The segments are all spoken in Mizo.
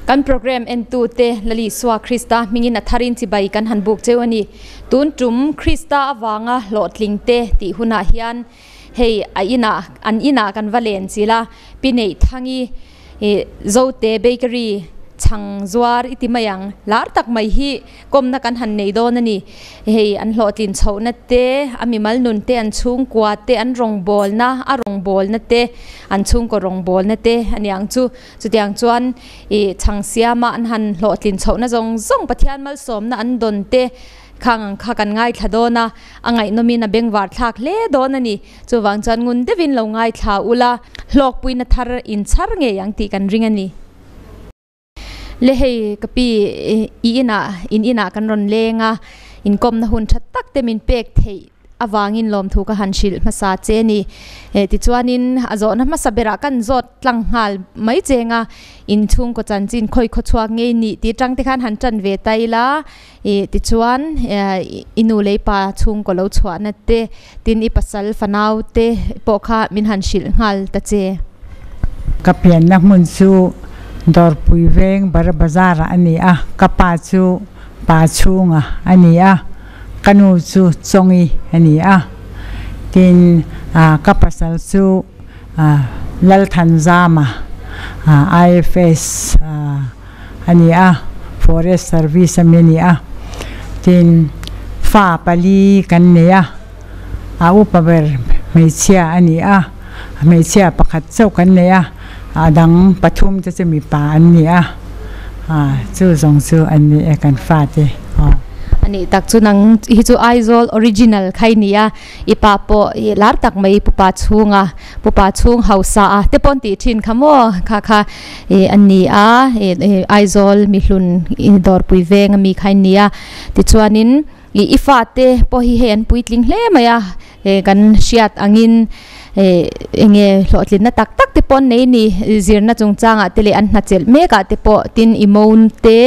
Kan program entute Lal Isua Krista hmingin a tharin chibai kan han buk cheu a ni. Tun tum Krista avanga hlawhtling te tih hunah hian hei a inah an inah kan va len chil a, Pi Neihtangi Zote Bakery chhang zuar i ti mai ang. Lar tak mai hi kawmna kan han nei dawn a ni. Hei an hlawhtlin chhohna te, a mimal nun te, an chhungkua te, an rawngbawlna, a rawngbawlna te, an chhungkaw rawngbawlna te a ni ang chu. Chutiang chuan ih chhang siama an han hlawhtlin chhohna zawng zawng Pathian malsawmna an dawn te khang ang kha kan ngaithla dawn a, a ngaihnawmin a bengvar thlak hle dawn a ni. Chuvang chuan ngun deuhin lo ngaithla ula, hlawkpuina thar inchhar ngei ang tih kan ring a ni. Le hei ka pi i inah in inah kan rawn leng a, inkawmna hun tha tak te min pek theih avangin lawmthu ka han hrilh hmasa che a ni. Tichuanin a zawhna hmasa berah kan zawt tlang nghal mai cheng a, inchhungkaw chanchin khawi khaw chhuak ngei nih tih atang te khan han tan ve ta ila, tichuan i nu leh i pa chhungkaw lo chhuahna te, tin i pasal fanau te pawh kha min han hrilh nghal ta che. Ka pianna hmun chu Dawrpui veng Bara Bazar ah a ni a, ka pa chu pa chhunga a ni a, ka nu chu Chawngi a ni a, tin ka pasal chu Lalthanzama IFS a ni a, Forest Service ami a ni a, tin fa pali kan nei a, a upa ber hmeichhia a ni a, hmeichhia pakhat chauh kan nei a, a dang pathum te chu mipa an ni a, chu zawng chu an ni e kan fate aw. A nih tak chu nang hi chu Aizawl original kha i ni a, I pa pawh i lar tak mai pupa chhunga pupa chhung hausa a te pawh an tih thin kha maw kha kha ih a ni a ih Aizawl mihlun dawrpui veng ami kha a ni a tichuanin ih i fate pawh hi hei an puitling hle mai a eh kan hriat angin eh eng nge hlawhtlinna tak tak te pawh an nei a ni zirna chungchangah te leh an hnachelh mek ah te pawh tin i mon te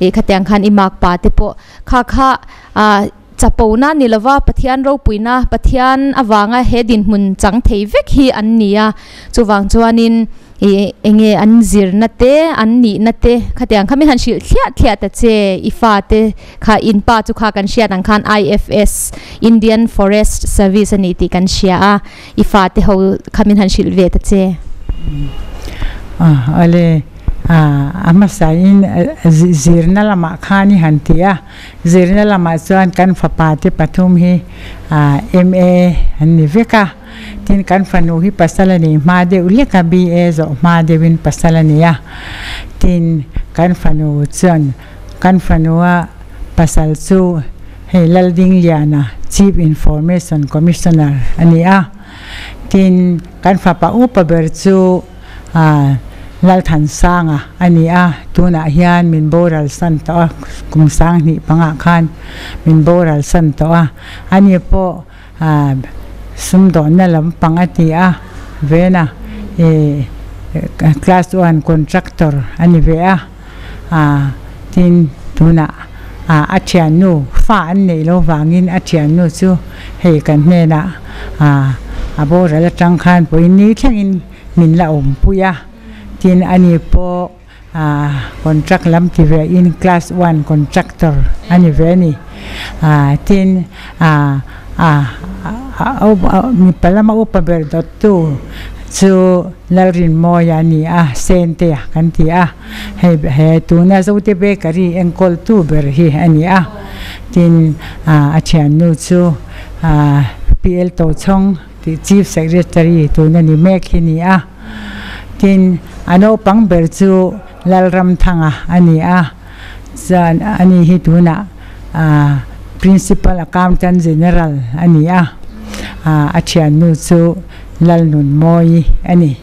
ih khatiang khan i makpa te pawh kha kha ah. Chapona ni lova Pathian ropuina, Pathian avanga he dinhmun chang thei vek hi an ni a. Chuvang chuanin ih enge an zirna te, an nihna te khatiang kha min han hrilh thliah thliah ta che. I fate kha in pa chu kha kan hriat ang khan IFS, Indian Forest Service a ni tih kan hria a. I fate ho kha min han hrilh ve ta che. Awle, a hmasain zirna lamah khan i han ti a. Zirna lamah chuan kan fapa te pathum hi MA an ni vek a, tin kan fanu hi pasal a nih hma deuh hlek a, BA zawh hma deuhin pasal a ni a, tin kan fanu chuan kan fanua pasal chu hei Laldingliana Chief Information Commissioner a ni a, tin kan fapa upa ber chu. Lalthansanga a ni a, tunah hian min boral san tawh a, kum sanghnih pangah khan min boral san tawh a, ani pawh sumdawnna lampang a ti a, vena ih class one contractor a ni ve a, tin tunah a thiannu fa an neih loh vangin a thiannu chu hei kan hnenah a boral atang khan pawhin ni thlengin min la awmpui a, tin ani pawh contract lam ti ve in class one contractor a ni ve a ni, tin mipa lama upa ber dawttu chu Lalrinmawia a ni a, Sentea kan ti a, hei he tuna Zote Bakery enkawltu ber hi a ni a, tin a thiannu chu PL Tochhawng tih Chief Secretary tuna ni mek hi ni a, tin a naupang ber chu Lalramthanga a ni a, chuan ani hi tunah Principal Accountant General a ni a, a thiannu chu Lalnunmawi a ni.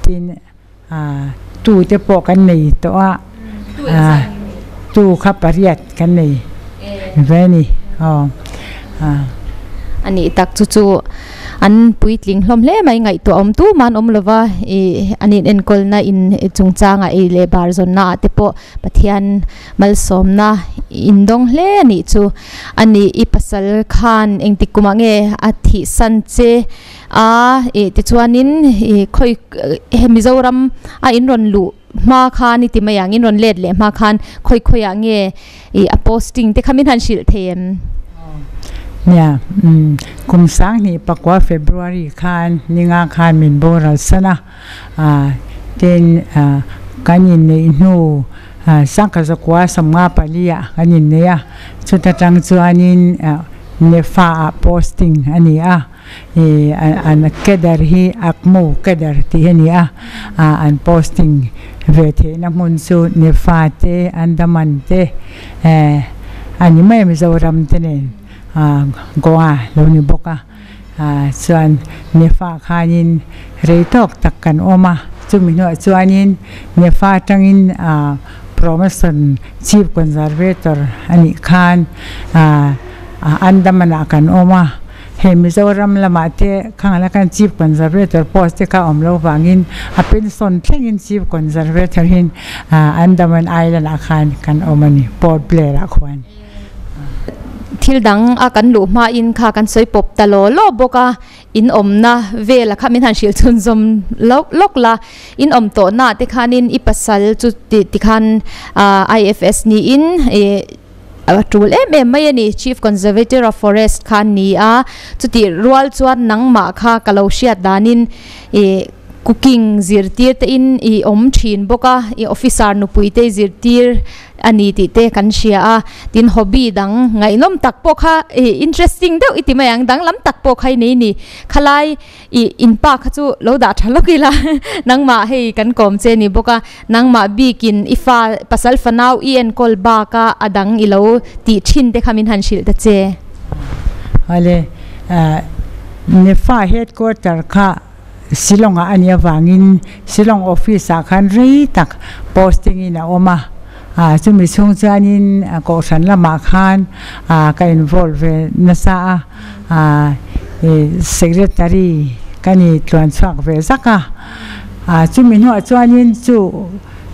Tin tu te pawh kan nei tawh a, tu kha pariat kan nei ve a ni. A nih tak chu chu an puitling hlawm hle mai ngaihtuah awm tu man awm lova ih an in enkawlna in chungchangah ei leh bar zawnna ah te pawh Pathian malsawmna in dawng hle a nih chu a ni. I pasal khan engtik kumah nge a thih san che a ih tichuanin ih khawi he Mizoram a in rawn luh. hma khan i ti mai ang in rawn let leh hma khan khawi khawiah nge i a posting te kha min han hrilh thei em? Nia, umm kum sanghnih pakua February khan ninga khan min boral san a, ah tin ah kan inneih hnu ah sangkhat zakua sawmnga pali ah kan innei a, chuta tang chuanin ah Nefa ah posting a ni a. Ih an cadre hi Akmu cadre tih a ni a, ah an posting ve theihna hmun chu Nefa te Andaman te eh a ni mai a Mizoram te nen ah Goa lo ni bawk a, ah chuan Nefa khanin rei tawk tak kan awm a, chumi hnuah chuanin Nefa atangin ah Promotion Chief Conservator a nih khan ah Andaman ah kan awm a. Hei Mizoram lamah te khangah khan Chief Conservator post te kha awm lo vangin a pension thlengin Chief Conservator in Andaman Island ah khan kan awm a ni, Port Blair ah khuan. Thil dang a kan luh hmain kha kan sawi pawp ta law law bawk a, in awmna vela kha min han hrilh chhunzawm lawk lawk la, in awm tawhna te khanin i pasal chu tikhan IFS niin ih A tul em em mai a ni, Chief Conservator of Forest kha an ni a, chutih rual chuan nangmah kha ka lo hriat danin ih cooking zirtir te in i awm thin bawk a, i officer nupui te i zirtir a ni tih te kan hria a, tin hobby dang ngaihnawm tak pawh kha ih interesting deuh i ti mai ang, danglam tak pawh kha i nei a ni, khalai I inpa kha chu lo dah tha lawk ila, nangmah hei kan kawm che ni bawk a, nangmah bikin i fa pasal fanau i enkawl bak a a dang i lo tih thin te kha min han hrilh ta che. Awle, NEFA headquarter kha Shillong ah a nih avangin Shillong office ah khan rei tak posting in a awm a, chumi chhung chuanin kohhran lamah khan ka involve ve nasa a. Secretary ka ni tluan chhuak ve zak a, chumi hnuah chuanin chu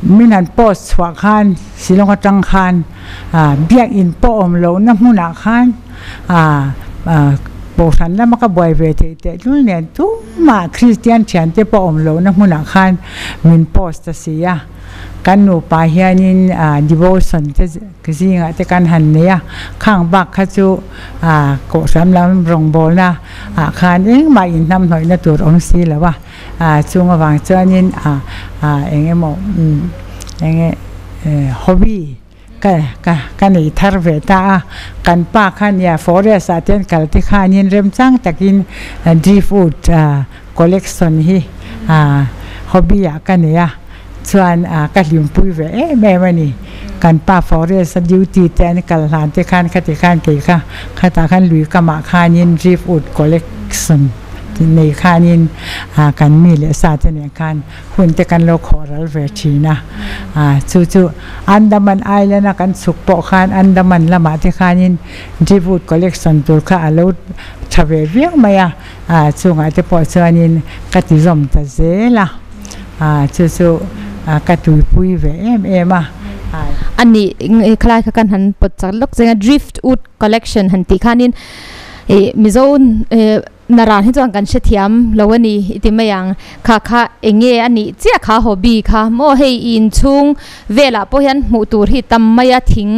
min han post chhuah khan Shillong atang khan biakinn pawh awm lohna hmunah khan Kohhran lama ka buai ve theih tehlul nen tumah Kristian thiante pawh awm lohna hmunah khan min post ta si a, kan nupa hianin devotion te Zingah te kan han nei a, khang bak kha chu Kohhram lam rawngbawlna ah khan engmah inhnamhnawihna tur awm si lo a, chung avang chuanin eng emaw eng nge hobby ka ka ka nei thar ve ta a, kan pa kha nia forest ah te an kal te khanin remchang takin driftwood collection hi hobby ah ka nei a. Chuan ka hlimpui ve em em a ni. Kan pa forest a duty te an kal hlan te khan khati khan kei kha khatah khan lui kamah khanin driftwood collection tih nei khanin kan mi leh sa te nen khan hun te kan lo khawh ral ve thin a. Chu chu Andaman Island a kan chhuk pawh khan Andaman lamah te khanin driftwood collection tur kha a lo tha ve viau mai a. Chungah te pawh chuanin ka ti zawm ta zel a. Chu chu ka tuipui ve em em a. A nih khalai kha kan han pawt chak lawk cheng a, driftwood collection han tih khanin ih Mizo naran hi chuan kan hrethiam lo a ni i ti mai ang. Kha kha eng nge a nih chiah kha hobby kha maw hei i inchhung velah pawh hian hmuh tur hi tam mai a thing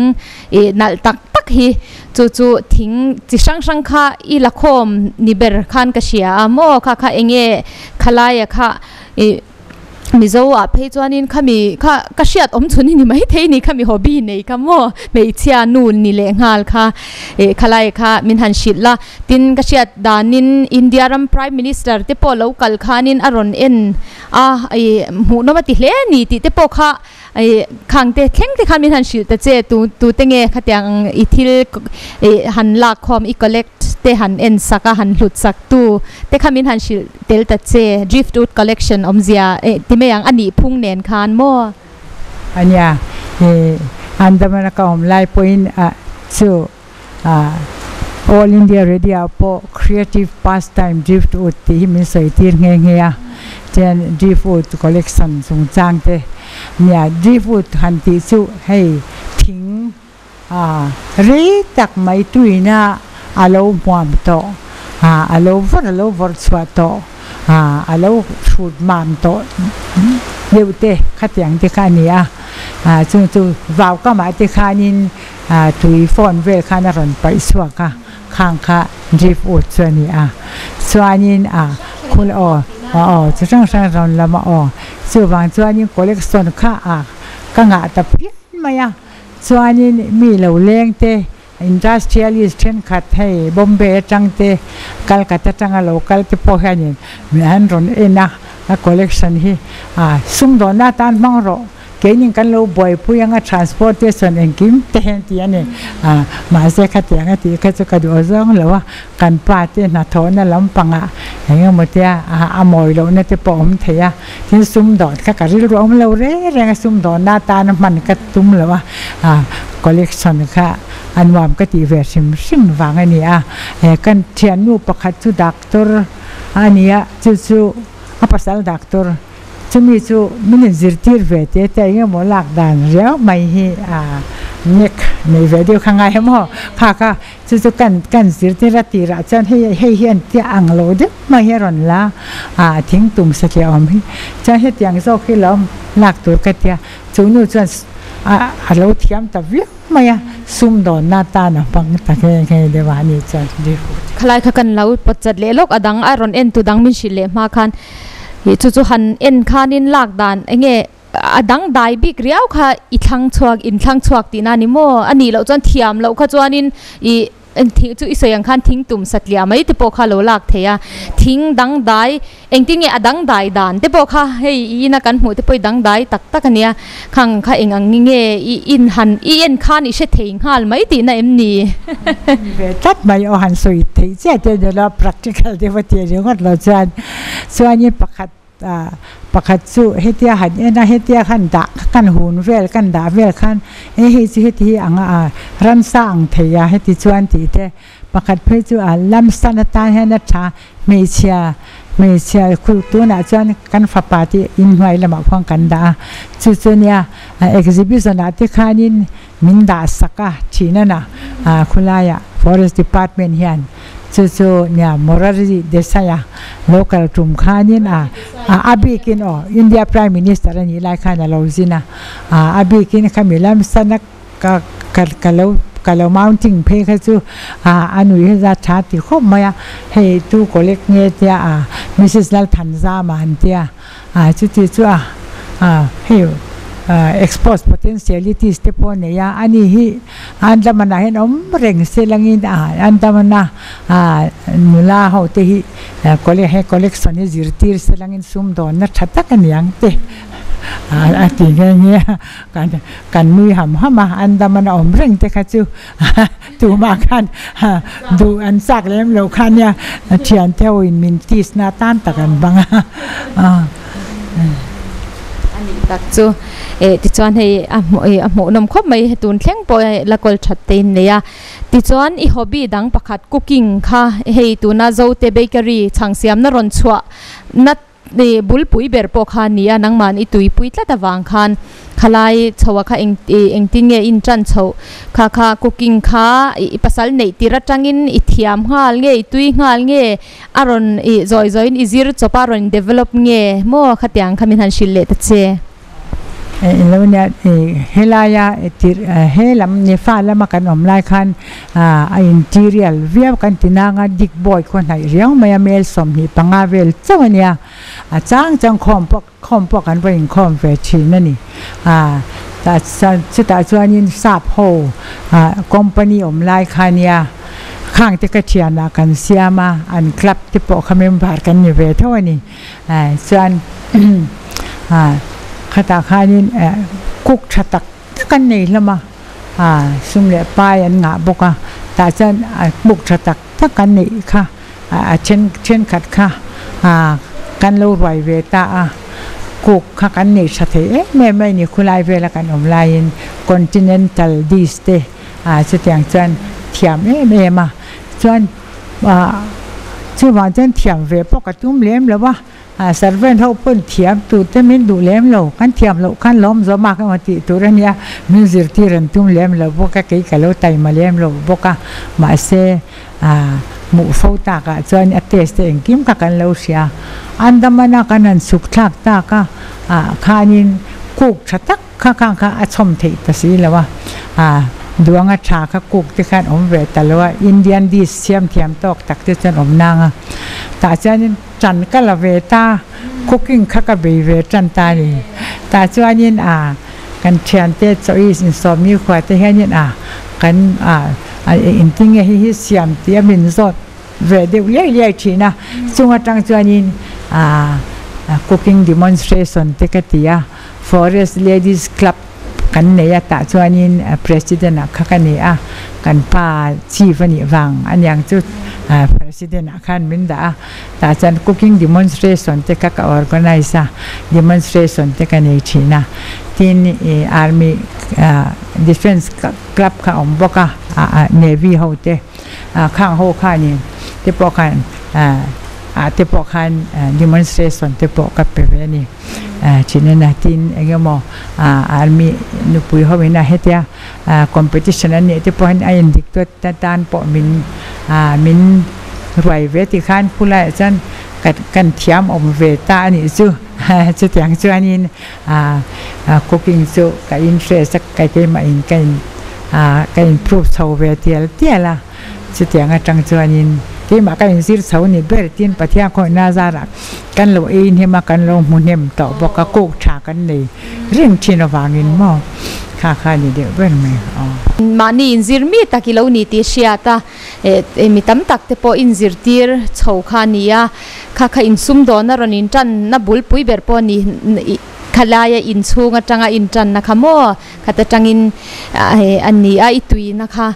ih nalh tak tak hi chu chu thing chi hrang hrang kha i la khawm ni ber khan ka hria a maw kha kha eng nge khalaia kha ih Mizo ah phei chuanin khami kha ka hriat awm chhun hi ni maithei ni khami hobby nei kha maw hmeichhia nu ni leh nghal kha ih khalaia kha min han hrilh la tin ka hriat danin India ram Prime Minister te pawh lo kal khanin a rawn en a ih hmuhnawm a ti hle a ni tih te pawh kha Ih khang te thleng te khan min han hrilh ta che tu tu te nge khatiang i thil ih han lak khawm i collect te han en sak a han hlut sak tu te kha min han hrilh tel ta che driftwood collection awmzia eh ti mai ang a nih phung nen khan maw? Ania ih Andaman a ka awm lai pawhin ah chu ah All India Radio ah pawh creative pastime driftwood tih hi min sawi tir nghe nghe a, chuan driftwood collection chungchang te nia driftwood han tih chu hei thing ah rei tak mai tuina a lo hmuam tawh ah a lo vawrh a lo vawrh chhuah tawh ah a lo hrut mam tawh. deuh te khatiang te kha a ni a, ah chung chu vau kamah te khanin ah tui fawn vel khan a rawn paih chhuak a, khang kha driftwood chu a ni a, chuanin ah khul aw aw chi hrang hrang rawn lam a aw chuvang chuanin collection kha ah ka ngah ta phian mai a, chuanin mi lo leng te Industrialist thenkhat hei Bombay atang te Calcutta atanga lo kal te pawh hianin mi an rawn en a, a collection hi a sumdawnna atan hmang rawh, keinin kan lo buaipui anga transportation engkim te hian ti a ni. A mahse khatiang a tih kha chu ka duh zawng lo a, kan pa te hnathawhna lampangah eng emaw tia a mawi lohna te pawh a awm thei a, tin sumdawn kha ka rilru a awm lo reng reng a, sumdawnna atana hman ka tum lo a, collection kha a nuam ka tih ve hrim hrim vang a ni a, he kan thiannu pakhat chu doctor a ni a, chu chu a pasal doctor chumi chu min inzirtir ve te te eng emaw lak dan riau mai hi a nek nei ve deuh kha ngai emaw kha kha Chu chu kan kan zirtir a tirah chuan hei hei hian tia ang lo deuh mai hi a rawn la a, thing tum satliah awm hi. Chuan hetiang zawk hi lo lak tur ka tia, chu nu chuan a a lo thiam ta viau mai a, sumdawnna atan a hmang ta nghe nghe deuh a ni chuan. Khalai kha kan lo pawt chat leh lawk a dang a rawn en tu dang min hrilh leh hma khan ih chu chu han en khanin lak dan enge A dang dai bik riau kha i thlang chhuak, in thlang chhuak tihna a ni maw? A nih loh chuan thiam loh kha chuanin i thing chu i sawi ang khan thing tum satliah mai te pawh kha lo lak thei a. Thing dang dai, engtin nge a dang dai dan te pawh kha hei i ina kan hmuh te pawh i dang dai tak tak a nia. Khang kha eng ang nge i in han i en khan i hre thei nghal mai tihna em ni? Ve tlat mai aw han sawi theih chiah te ni lo, practical deuh a tih ringawt lo chuan chuanin pakhat Pakhat chu hetia han en a, hetia khan dah kan hun vel kan dah vel khan e hei chu heti hi ang a ramsa ang thei a heti chuan tih te pakhat phei chu a lamsan atan hian a tha hmeichhia hmeichhia khu tunah chuan kan fapa te inhnuai lamah khuan kan dah a chu chu nia exhibition ah te khanin Min dah sak a thin a na khulaiah Forest Department hian chu chu nia Morarji Desai a lo kal tum khanin a a bikin aw India Prime Minister a nih lai khan a lo zin a a bikin khami lam sana ka ka lo ka lo mounting phei kha chu a a nui hi za tha ti khawp mai a hei tu collect nge tia a Mrs Lalthanzama an tia. A chuti chu a hei expose potentialities te pawh a nei a, ani hi Andaman ah hian awm reng se langin Andaman a nula ho te hi he collection hi zirtir se langin sumdawnna tha tak a ni ang te a ti nghe nghe a, kan nui ham ham a, Andaman a awm reng te kha chu Tumah khan duh an chak lem lo kha nia, thiante ho in min tease na tan tak an bang a. A nih tak chu eh tichuan hei a hmuh a hmuhnawm khawp mai he tun thleng pawh hei la kawl that te in nei a. Tichuan i hobby dang pakhat cooking kha hei tuna Zote bakery chhang siamna rawn chhuah na I bulpui ber pawh kha a ni a, nangmahni i tuipui tlat avang khan khalai chhoa kha eng engtin nge in tan chhoh kha kha cooking kha i pasal neih tir atangin i thiam nghal nge i tui nghal nge a rawn i zawi zawiin i zir chawp a rawn develop nge maw khatiang kha min han hrilh leh ta che. Ilo nia helaia tirh he lam Nepha lama kan awm lai khan a interial viau kan ti nang a, Dick Boy khaw hnaih riau mai a, mel 25 vel chauh a nia, a chang chang khawm pawh khawm pawh kan va inkhawm ve thin a ni. Chutah chuanin sap ho company awm lai kha nia, khang te ka thianah kan siam a, an club te pawh kha member kan ni ve tho a ni. Chuan khatah khanin cook tha tak tak an nei hlawm a, sum leh pai an ngah bawk a, tah chuan cook tha tak tak an neih kha a then thenkhat kha kan lo ruai ve ta a, cook kha kan neih tha thei em em mai ni khulai vela kan awm laiin continental dish te chutiang chuan thiam em em a, chuan. Chuvang chuan thiam ve pawh ka tum lem lo a, servant ho pawn thiam tur te min duh lem lo, kan thiam loh khan lawm zawm a ka rawn tih tur a nia, min zirtir an tum lem lo bawk a, kei ka lo taima lem lo bawk a, mahse Hmuh fo takah chuan a test te engkim kha kan lo hria. Andaman a kan han chhuk thlak tak a, ah khanin cook tha tak kha khang kha a chhawm theih ta si lo a, ah duanga tha kha cook te khan awm ve ta lo a, Indian dish siam thiam tawk tak te chuan awm nang a. Tah chuanin tan ka la ve ta, cooking kha ka bei ve tan ta a ni. Tah chuanin ah kan thiante chaw i insawmni khua te hianin ah kan ah engtin nge hei hi siam tih a min zawt ve deuh liai liai thin a, chung atang chuanin ah cooking demonstration te ka ti a, Forest Ladies Club kan nei a tah chuanin president ah kha ka ni a, kan pa chief a nih vang aniang chu president ah khan min dah a, tah chuan cooking demonstration te kha ka organise a, demonstration te ka nei thin a, tin ih army defence club kha a awm bawk a, navy ho te khang ho khanin te pawh khan ah te pawh khan demonstration te pawh ka pe ve a ni. Thinena tin eng emaw army nupui ho ina hetia competition an nih te pawh hian a indik tawt ta tan pawh min min ruai ve ti khan khulaiah chuan kan thiam awm ve ta a nih chu. Chutiang chuanin cooking chu ka interest a ka keimah in ka in ka improve chho ve tial tial a. Chutiang atang chuanin keimah ka inzir chho ni ber tin Pathian khawihna zarah kan lo ei hnem a, kan lo hmu hnem tawh bawk a, cook tha kan nei reng thin avangin maw kha kha ni deuh ber mai aw. Mahni inzir mi tak i lo ni tih hriat a, mi tam tak te pawh inzirtir chho kha a ni a, kha kha insumdawn a rawn intanna bulpui ber pawh a ni. Khalaia inchhung atanga intanna kha maw khat atangin a ni a, i tuina kha.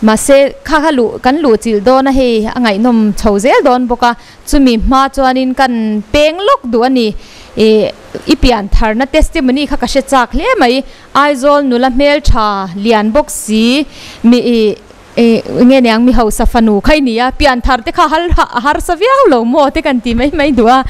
Mahse, kha kha luh kan luh chilh dawn a hei a ngaihnawm chho zel dawn bawk a, chumi hma chuanin kan peng lawk duh a ni. Ih i pian tharna testimony kha ka hre chak hle mai. Aizawl nula hmeltha lian bawk si mi ih eng nge niang mi hausa fanu kha i ni a, pian thar te kha hal a harsa viau lo maw te kan ti mai mai duh a.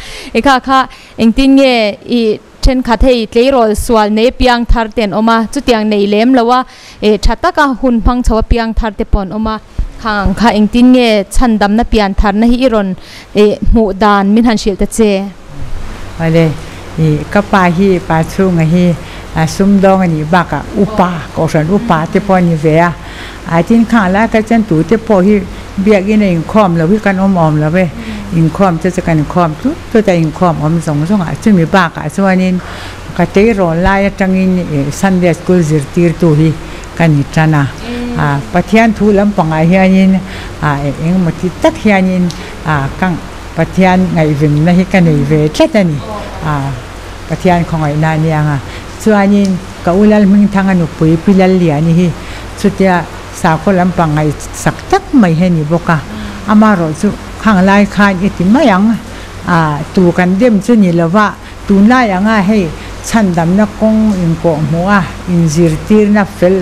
Kha kha engtin nge ih Thenkhat hei tleirawl sual nei piang thar te an awm a, chutiang nei lem lo a, eh tha taka hun hmang chho a piang thar te pawh an awm a. Khang ang kha engtin nge chhandamna pian tharna hi i rawn eh hmuh dan min han hrilh ta che? Awle, ih ka pa hi pa chhunga hi sumdawng a nih bakah upa, kohhran upa te pawh a ni ve a. A tin khang lai kha chuan tute pawh hi biakin a inkhawm lo hi kan awm awm lo e, inkhawm te chu kan inkhawm tlut tlut a, inkhawm awm zawng zawng ah chumi bakah chuanin ka tleirawl lai atangin ih Sunday school zirtirtu hi ka ni tan a, ah Pathian thu lampangah hianin ah engemaw ti tak hianin ah ka Pathian ngaihvenna hi ka nei ve tlat a ni, ah Pathian khawngaihna a nia ang a, chuanin ka u Lalhmingthanga nupui Pi Lalliani hi chutia sakhaw lampang ngaihsak tak mai hi a ni bawk a, amaherawh chu khang lai khan i ti mai ang a, tu kan dem chu ni lova tunlai anga hei chhandamna kawng inkawh hmuh a inzirtirna fel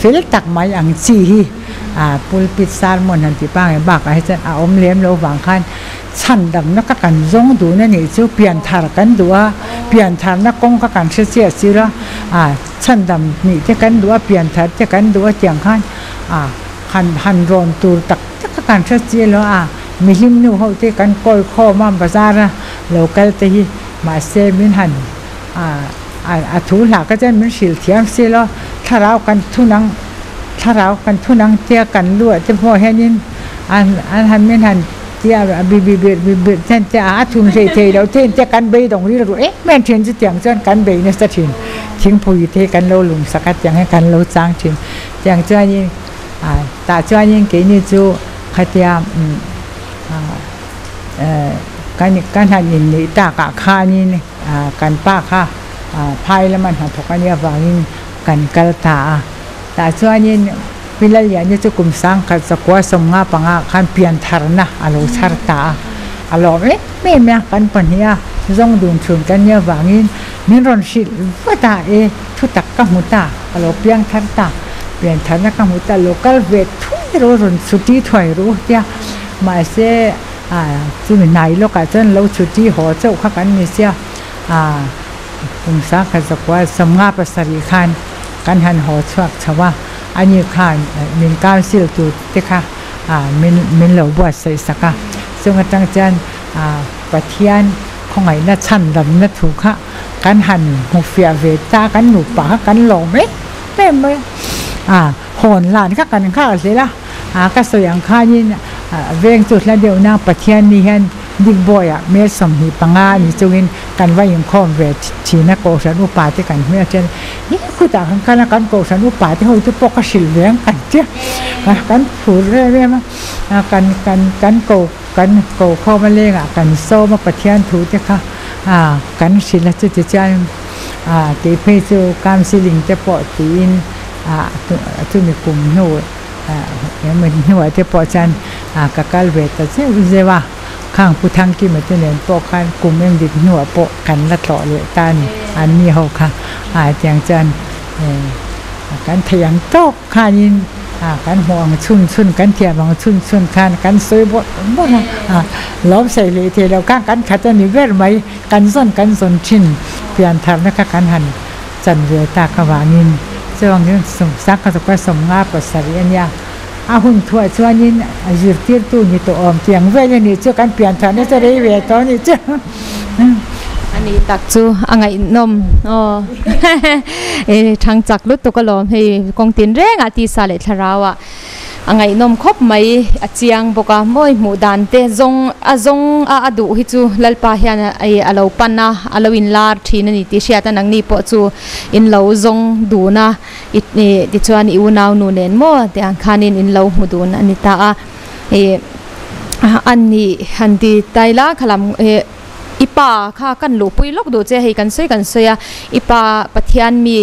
fel tak mai ang chi hi a pulpit sermon han tih pangngai bakah hi chuan a awm lem lo vang khan Chhandamna ka kan zawng dun a nih chu pianthar kan duh a, piantharna kawng ka kan hre chiah chil a, ah chhandam nih te kan duh a, pianthar te kan duh a tiang khan ah han han rawn tur tak tak ka kan hre chiah lo a, mihlim nu ho te kan kawi khawm a bazar a lo kal te hi mahse min han ah a thu hlah ka chuan min hrilh thiam si lo, thlarau kan thunang thlarau kan thunang tia kan luah te pawh hianin an an han min han Tia a bi bi bir bi bir ten te a thun hlei thei lo ten te kan beidawng rilru em em thin chutiang chuan kan bei nasa thin thingpui te kan lo lum sak a tiang hian kan lo chang thin tiang chuanin ah tah chuanin keini chu khatia umm ah eh kan kan han inneih takah khanin ah kan pa kha ah phai lama hnathawk a nih avangin kan kal ta a tah chuanin. Pi Lalliani chu kum sangkhat zakua sawmnga panga khan piantharna a lo chhar ta a, a lawm em em a, kan pahnih a zawng dun chhun kan nia vangin min rawn hrilh vat a, e thu tak ka hmu ta, ka lo piangthar ta, piantharna ka hmu ta, lo kal ve thuai rawh rawn chhuti thuai ru tia, mahse chumi hnai lawkah chuan lo chhuti haw chauh kha kan ni sia, kum sangkhat zakua sawmnga pasarih khan kan han haw chhuak chho a, ani khan min council tur te kha min min lo buatsaih sak a. Chung atang chuan Pathian khawngaihna chhandamna thu kha kan han hmu fiah ve ta, kan nupa kha kan lawm em em mai a, hawn hlan kha kan nghak zel a, ka sawi ang khanin veng chu hla deuh nang Pathian ni hian Big Boy-ah mel 25 a ni chungin kan va inkhawm ve thin a, Kohhran upa te kan hmel then hi khutah kan kal a, kan Kohhran upa te ho chu pawh ka hrilh ve ang kan tia, kan phur em em a, kan kan kan ko kan ko khawm a lengah kan sawm a, Pathian thu te kha kan hrilh a, chuti chuan tih phei chu counselling te pawh tiin chumi kum hnu engemaw hnuah te pawh chuan ka kal ve ta zeuh zeuh a. Khang Pu Thangkima te nen pawh khan kum eng dik hnuah pawh kan la tlawh leh ta a ni. An ni ho kha tiang chuan kan theih ang tawk khanin kan hmuh ang chhun chhun, kan thiam ang chhun chhun khan kan sawi bawrh bawrh a. Lawm sawi hlei thei lo khan kan khat a ni ber mai. Kan zawn kan zawn thin piantharna kha kan han chan ve tak avangin chuang sangkhat 27 a nia. A hun thuah chuanin a zirtirtu ni tawh awm tiang vel a nih chu kan pian thar nasa rei ve tawh a nih chu. A nih tak chu a ngaihnawm aw e thang chak lutuk alawm hei kawng tin rengah tisa leh thlarau ah a ngaihnawm khawp mai a chiang bawk a mawi hmuh dan te zawng a zawng a a duh hi chu Lalpa hian a lo pan a a lo inlar thin a ni tih hriat a nangni pawh chu in lo zawng dun a. I tichuan i unau nu nen maw tih ang khanin in lo hmu dun a ni ta a. I an nih han ti tai la khalam i pa kha kan luhpui lawk duh che hei kan sawi kan sawi a, i pa Pathian mi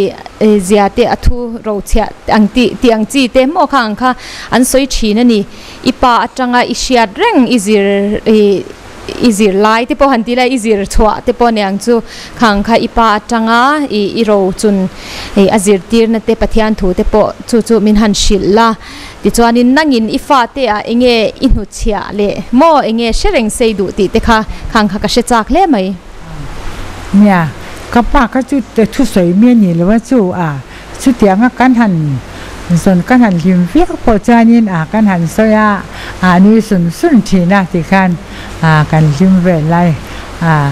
zia te a thu rochhiah ang tih tih ang chi te maw kha ang kha an sawi thin a ni. I pa atanga i hriat reng i zir i. I zir lai te pawh han ti la, i zir chhuah te pawh aniang chu khang kha i pa atanga i i ro chun i a zirtirna te Pathian thu te pawh chu chu min han hrilh la. Tichuanin nangin i fate ah enge i hnuchhiah leh maw enge hre reng sei duh tih te kha khang kha ka hre chak hle mai. Nia, ka pa kha chu thusawi mi a ni lo a chu a, Chutianga kan han zawn kan han hlim viau pawh chuanin a kan han sawi a, a nui sun sun thin a tikhan a kan hlim vel lai a.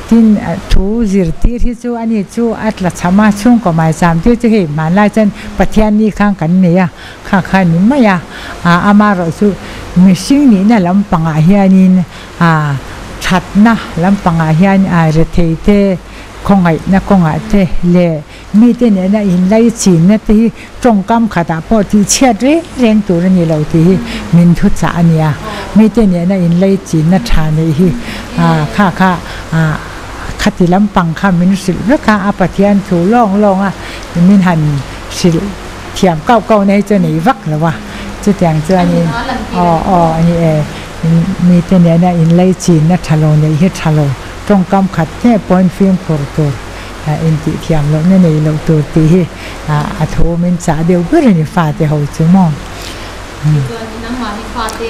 Tin, thu zirtir hi chu ani chu a tla cham a, chhungkaw maicham tir chu hei hmanlai chuan Pathian ni khang kan nei a, kha kha ni mai a, a amaherawh chu mihring nihna lampangah hianin a thatna lampangah hian a rethei te khawngaihna kawngah te leh Mite nena inlaichinna te hi tawngkam khatah pawh tih chhiat reng reng tur a ni lo tih hi min thuchah a nia. Mite nena inlaichinna tha neih hi kha kha khati lampang kha min hrilh vek a, a Pathian thu lawng lawng a min han hrilh thiam kauh kauh na hi chu a nei vak lo a. Chutiang chuanin aw aw a ni e, mite nena inlaichinna tha lo neih hi tha lo tawngkam khat hne pawhin fimkhur tur. Intih thiam lohna nei loh tur tih hi a thu min chah deuh ber a ni fate ho chu maw.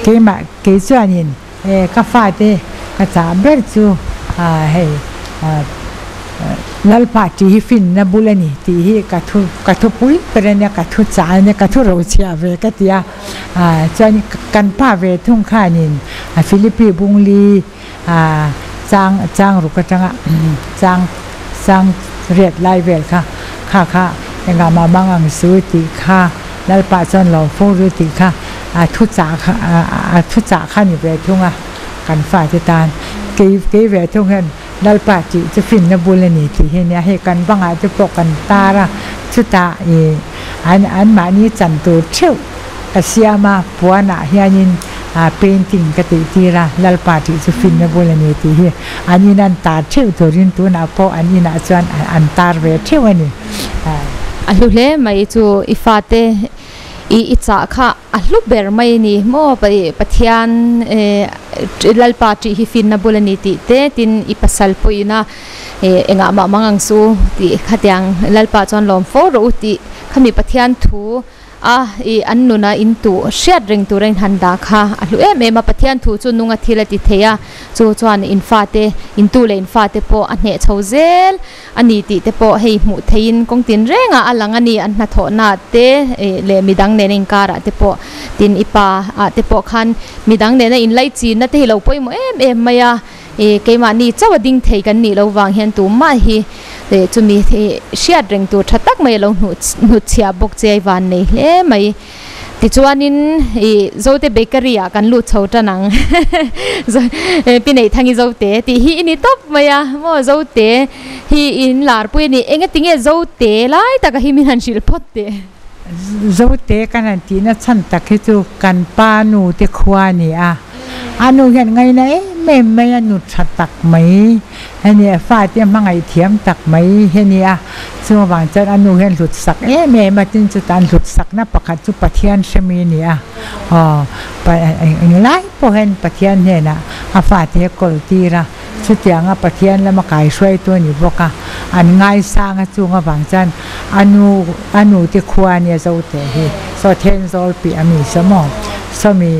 Keimah kei chuanin e ka fate ka chah ber chu hei Lalpa tih hi finna bul a ni tih hi ka thu ka thupui ber a nia ka thu chah a nia ka thu rochhiah ve ka ti a chuan kan pa ve thung khanin Philippi Bungli Chang chang ruk atanga chang chang riat lai vel kha kha kha engah mah mang ang su tih kha Lalpa chuan lawm fo ru tih kha a thu chah kha a thu chah kha ni ve thung a kan fate tan kei kei ve thung hian Lalpa tih chu finna bul a ni tih hi ania hei kan bangah te pawh kan tar a chutah ih an an mahni chan tur theuh ka siam a puanah hianin Painting ka tih tir a, Lalpa tih chu finna bul a ni tih hi an in an tar theuh turin tunah pawh an inah chuan an tar ve theuh a ni. A hlu hle mai chu i fate i i chah kha a hlu ber mai a ni maw Pathian Lalpa tih hi finna bul a ni tih te tin i pasal pawhin a engah mah mang ang su tih khatiang Lalpa chuan lawm fo rawh u tih khami Pathian thu. a ih an nuna in tuh hriat reng tura in han dah kha a hlu em em a Pathian thu chu nunga thil a ti thei a chu chuan in fate in tu leh in fate pawh a hneh chho zel a ni tih te pawh hei hmuh theihin kawng tin rengah a lang a ni an hnathawhna te ih leh midang nena inkarah te pawh tin i pa ah te pawh khan midang nena inlaih chinna te hi lo pawimawh em em mai a ih keimahni chauh a ding thei kan nih loh vang hian tumah hi ih chumi ih hriat reng tur tha tak mai a lo hnuh hnutchhiah bawk che a i van nei hle mai. Tichuanin ih Zote Bakery ah kan lut chho tan ang Pi Neihthang i Zote tih hi i ni tawp mai a maw Zote hi in lar pui a ni engati nge Zote lai taka hi min han hrilh phawt teh. Zote kan han tihna chhan tak hi chu kan pa nu te khua a ni a, a nu hian ngaina em em mai a nu tha tak mai a ni a, fate hmangaih thiam tak mai hi a ni a. Chung avang chuan a nu hian hlut sak em em a, tin chutah an hlut sakna pakhat chu Pathian hremi a ni a, aw englai pawh hian Pathian hnenah a fate hi a kawl tir a, chutianga Pathian lama kaihruaitu a ni bawk a, an ngaisang a chung avang chuan a nu a nu te khua a nia zo teh hi, saw Thenzawl piah a mi saw maw, sawmi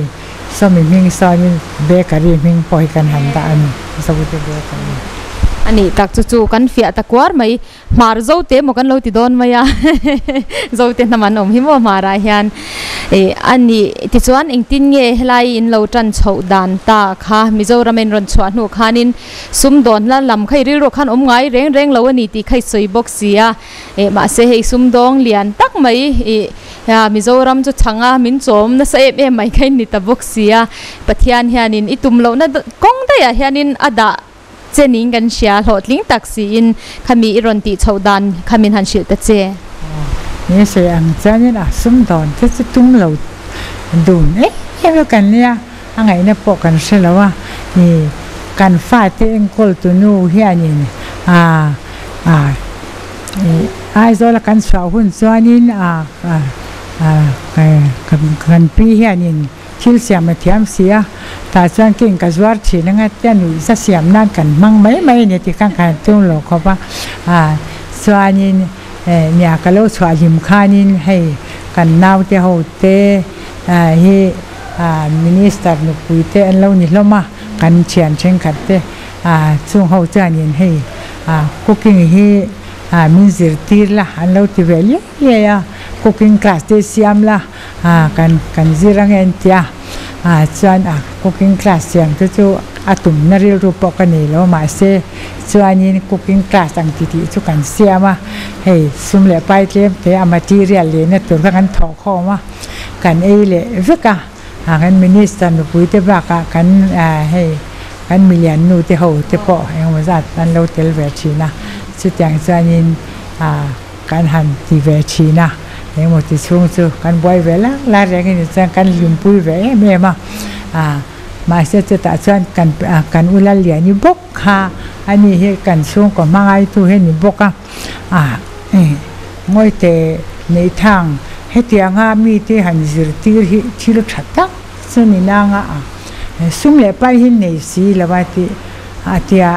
sawmi hming sawnin bakery hming pawh hi kan han dah a ni, Zote Bakery. A nih tak chu chu kan fiah ta kuar mai. Hmar Zote maw kan lo ti dawn mai a, Zote hnam an awm hi maw Hmarah hian ih a nih tichuan engtin nge helai in lo tan chhoh dan ta kha Mizoram in rawn chhuah hnu khanin sumdawn la lam kha i rilru khan awm ngai reng reng lo a ni tih kha i sawi bawk si a ih mahse hei sumdawng lian tak mai ih Mizoram chu chhanga min chawm nasa em em mai kha in ni ta bawk si a Pathian hianin i tum lohna kawng daihah hianin a dah Che ning kan hria hlawhtling tak siin khami i rawn tih chhoh dan kha min han hrilh ta che. Ni sawi ang chuanin a sumdawn te chu tum lo dun em em lo kan nia, a ngaihna pawh kan hre lo a, i kan fate enkawl tu nu hianin a a i Aizawl a kan chhuah hun chuanin a a a kan pi hianin Thil siam a thiam si a, tah chuan king ka zuar thin anga tia nuih za siam nan kan hmang mai mai a ni tih khan ka han tum lo khawp a, ah chuanin eh nia ka lo chhuah hlim khanin hei kan naute ho te ah hi ah minister nupui te an lo ni hlawm a, kan thian thenkhat te ah chung ho chuanin hei ah cooking hi ah min zirtir la an lo ti ve liai liai a, cooking class te siam la. Ah kan kan zir ang en tia ah chuan a cooking class siam te chu a tumna rilru pawh ka nei lo mahse chuanin cooking class ang ti tih chu kan siam a hei sum leh pai tlem te a material lehna tur kha kan thawh khawm a kan ei leh vek a ah kan minister nupui te bakah kan ah hei kan milian nu te ho te pawh engemaw zat an lo tel ve thin a chutiang chuanin ah kan han ti ve thin a. Engemaw ti chhung chu kan buai ve lak lak reng a ni chuan kan hlimpui ve em em a, ah mahse chutah chuan kan kan u Lalliani bawk kha a ni hi kan chhungkaw hmangaitu hi a ni bawk a, ah Ngawite Neihthang hetianga mite han zirtir hi thil tha tak chu ni nanga a sum leh pai hi nei si lo a tih a tia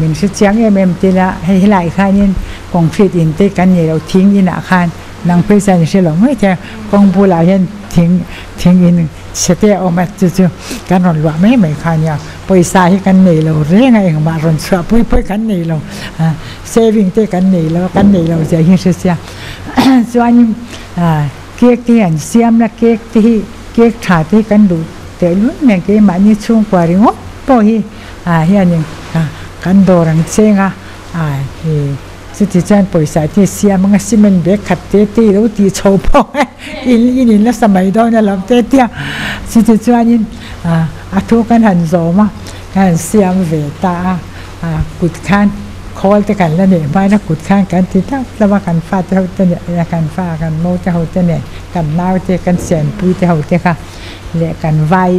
min hre chiang em em tel a, hei helaiah khanin concrete in te kan nei lo thing inah khan nang phei chuan i hre lo mai thei a, kawng bulah hian thing thing in chhe te a awm a chu chu kan rawn luah mai mai kha ania pawisa hi kan nei lo reng a engmah rawn chhuah pui pawh kan nei lo saving te kan nei lo a kan nei lo zia hi hre sia chuanin cake te hi an siam la cake te hi cake tha te hi kan duh tehlul nen keimahni chhungkua ringawt pawh hi ah hianin kan dawr ang cheng a ah ih chuti chuan pawisa te siam anga cement bag khat te te i lo tih chho pawh ang e in in in nasa mai dawn a lo te tia chuti chuanin ah a thu kan han zawm a kan han siam ve ta a ah kut khan khawl te kan la neih hmain a kut khan kan ti tlauh tlauh a kan fate ho te nen kan fa kan mo te ho te nen kan nau te kan sianpui te ho te kha leh kan vai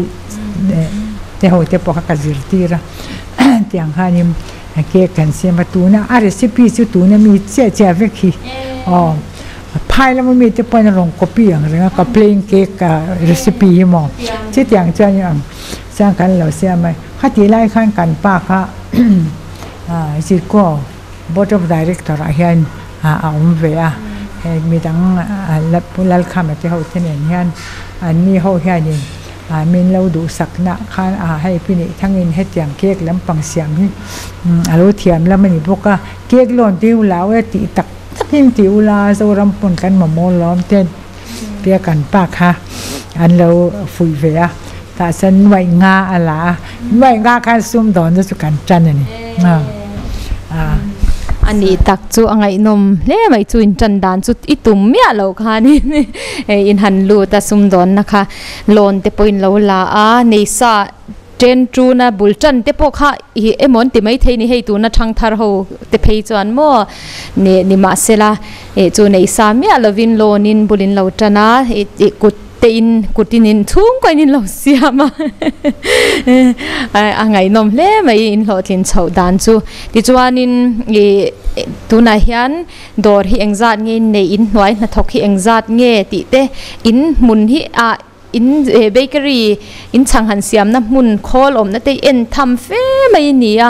te ho te pawh kha ka zirtir a tiang khanin cake kan siam a tuna a recipe chu tuna mi chiah chiah vek hi aw phai lama mi te pawhin a rawn copy ang reng a ka plain cake recipe hi maw chutiang chuan ang chuan kan lo siam a khatih lai khan kan pa kha zirkaw board of director ah hian a awm ve a. Hei midang Pu Lalkhama te ho te nen hian anni ho hianin min lo duhsakna khan a hei pi nih thangin hetiang cake lampang siam hi a lo thiam lam a ni bawk a, cake lawn te hi lau e tih tak takin ti ula Zoram pawn kan mamawh lawm te tia kan pa kha an lo fuih ve a, tah chuan nuaih nga a la a, nuaih nga khan sumdawnna chu kan tan a ni. A nih tak chu a ngaihnawm hle mai chu in tan dan chu i tum miah loh khanin in han lut a sumdawnna kha loan te pawhin lo la a neisa Ṭen ṭuna bul ṭan te pawh kha i emaw an ti maithei ni hei tuna ṭhangthar ho te phei chuan maw ni ni mahsela ih chu neih sa miah lovin loan in bul in lo ṭan a ih kut te in kut in in chhungkaw in in lo siam a a ngaihnawm hle mai in hlawhtlin chhoh dan chu tichuanin ih tunah hian dawr hi engzat nge in neih in hnuai hnathawk hi engzat nge tih te in hmun hi ah In bakery in chhang han siamna hmun khawl awmna te en tham fe mai a ni a,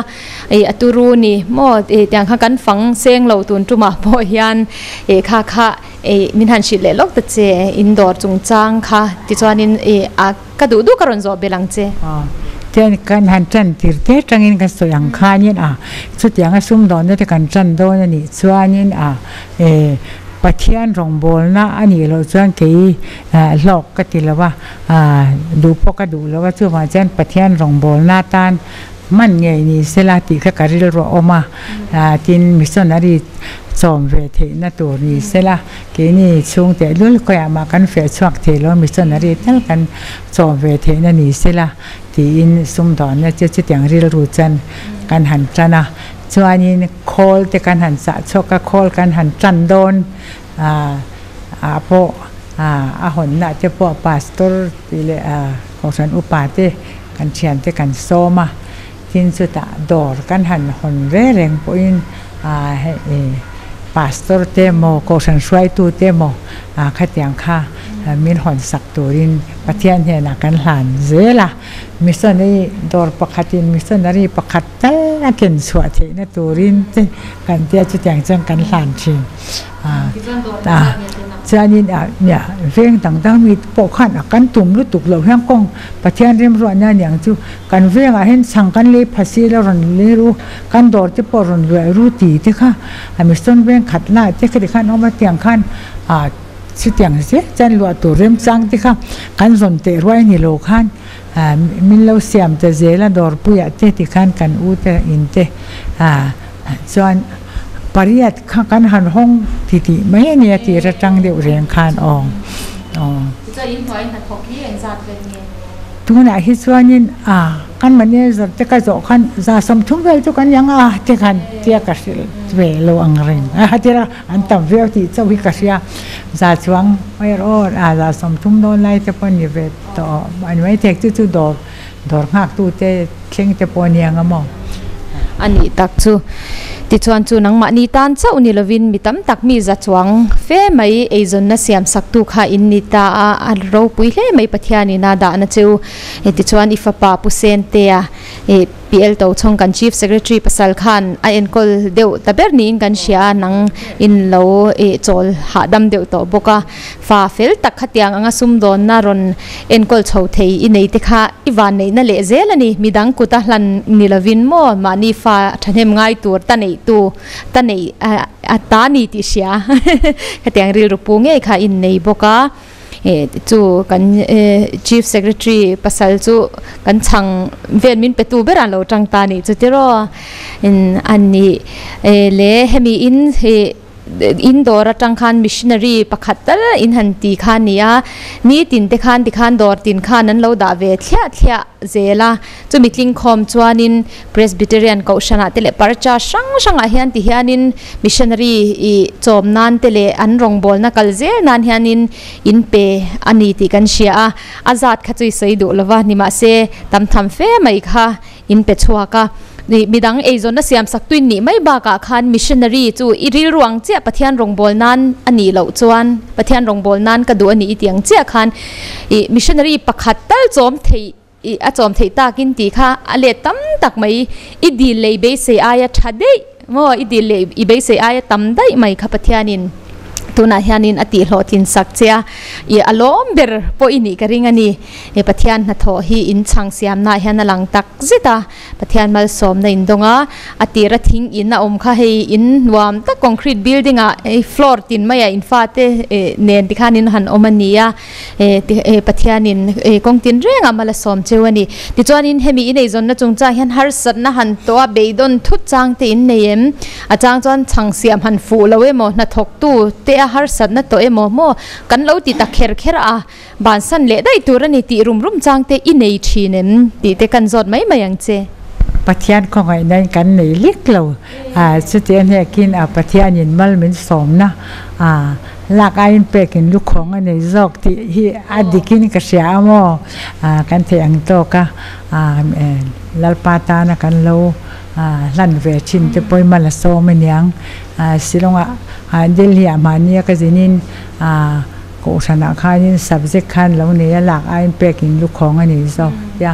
ih a turu ni maw ih tiang kha kan fang seng lo tun tumah pawh hian ih kha kha ih min han hrilh leh lawk ta che in dawr chungchang kha tichuanin ih a ka duh duh ka rawn zawh belh ang che. Tian kan han tan tir te tangin kan sawi ang khanin a chutianga sumdawnna te kan tan dawn a nih chuanin a eh Pathian rawngbawlna a nih loh chuan kei hlawk ka ti lo a, duh pawh ka duh lo a, chuvang chuan Pathian rawngbawlna atan hman ngei ni sela tih kha ka rilru a awm a, tin missionary chawm ve theihna tur ni sela keini chhung tehlul khawiah mah kan feh chhuak thei lo missionary tal kan chawm ve theihna ni sela tiin sumdawnna chu chutiang rilru chuan kan han tan a. Chuanin khawl te kan han chah chhuak a, khawl kan han tan dawn ah pawh a hawnna te pawh pastor tih leh kohhran upa te kan thian te kan sawm a, tin chutah dawr kan han hawn ve reng pawhin hei pastor te emaw kohhran hruaitu te emaw khatiang kha min hawn sak turin Pathian hnenah kan hlan zel a. Missionary dawr pakhatin missionary pakhat tal a ken chhuah theihna turin te kan tia chutiang chuan kan hlan thin. Chuanin nia veng dang dang mi pawh khan a kan tum lutuk loh hian kawng Pathian remruahna a niang chu kan vengah hian chhang kan lei pha si la rawn lei ru kan dawr te pawh rawn luai ru ti te kha a mission veng khat lah te khati khan awm a tiang khan Chutiang zel chuan luah tur remchang te kha kan zawn teh ruai ni lo khan min lo siam ta zel a dawrpuiah te ti khan kan u te in te chuan pariat kha kan han hawng ti tih mai a nia tih atang deuh reng khan aw. Tichuan in hnuai hnathawk hi engzat vel nge? Tunah hi chuanin a. Kan manager te ka zawh khan za 30 vel chu kan yang a ti khan tia ka hrilh ve lo ang reng a tira an tam viau tih chauh hi ka hria za chuang erawh a za 30 dawn lai te pawh a ni ve tawh a ni maithei chu chu dawr dawr nghak tu te thleng te pawh a ni ang a maw. A nih tak chu tichuan chu nangmahni tan chauh ni lovin mi tam tak mi za chuang fe mai eizawnna siam sak tu kha in ni ta a a ropui hle mai Pathianin a dahna cheu. Tichuan i fapa Pu Sentea ih PL Tochhawng kan Chief Secretary pasal khan a enkawl deuh ta ber niin kan hria a, nang in lo ih chawl hahdam deuh tawh bawk a, fa fel tak khatiang anga sumdawnna rawn enkawl chho thei i nei te kha i vanneihna leh zel a ni, midang kuta hlan ni lovin maw mahni fa thahnem ngai tur ta neih tu ta neih a ta ni tih hria khatiang rilru pu ngei kha in nei bawk a. Chu kan Chief Secretary pasal chu kan chhang vel min petu ber an lo tang ta nih chu tiraw an nih le hemi in in dawr atang khan missionary pakhat tal in han ti kha a ni a nitin te khan tikhan dawr tin khan an lo dah ve thliah thliah zel a chumi tlingkhawm chuanin Presbyterian kohhranah te leh parcha hrang hrangah hian ti hianin missionary ih chawm nan te leh an rawngbawlna kal zel nan hianin in pe a ni tih kan hria a, a zat kha chu i sawi duh lova nimahse tam tham fe mai kha in pe chhuak a. Ih midang eizawnna siam sak tuin nih mai bakah khan missionary chu i rilru ang chiah Pathian rawngbâwl nan a nih loh chuan Pathian rawngbâwl nan ka duh a nih i tih ang chiah khan ih missionary pakhat tal chawm theih I a chawm theih takin tih kha a let tam tak mai. I dil leh i beisei aia tha daih maw? I dil leh i beisei aia tam daih mai kha Pathianin Tunah hianin a tihhlawhtlin sak che a, i a lawm ber pawh i nih ka ring a ni. He Pathian hnathawh hi in chhang siamnaah hian a lang tak zet a, Pathian malsawmna in dawng a, a tira thing in a awm kha hei in nuam tak concrete building ah hei floor tin maiah in fate nen tikhan in han awm a ni a, Pathianin kawng tin rengah mal a sawm cheu a ni. Tichuanin hemi in eizawnna chungchang hian harsatna han tawh a, beidawn thut chang te in nei em? A chang chuan chhang siam han fuh lo emaw, hnathawktu te a harsatna tawh emaw maw kan lo ti ta kher kher a, bansan leh daih tur a ni tih rum rum chang te i nei thin em tih te kan zawt mai mai ang che. Pathian khawngaihna in kan nei lek lo a, chuti a hnekin a Pathianin mal min sawmna a lak aiin pekin lukhawng a nei zawk tih hi a dikin ka hria a maw? Kan theih ang tawk a, Lalpa tana kan lo hlan ve thin te pawhin mal a sawm aniang. Shillong-ah Delhi-ah mahnia ka zinin Kohhranah khanin subject khan lo nei a lak aiin pekin lukhawng a nei zawk tia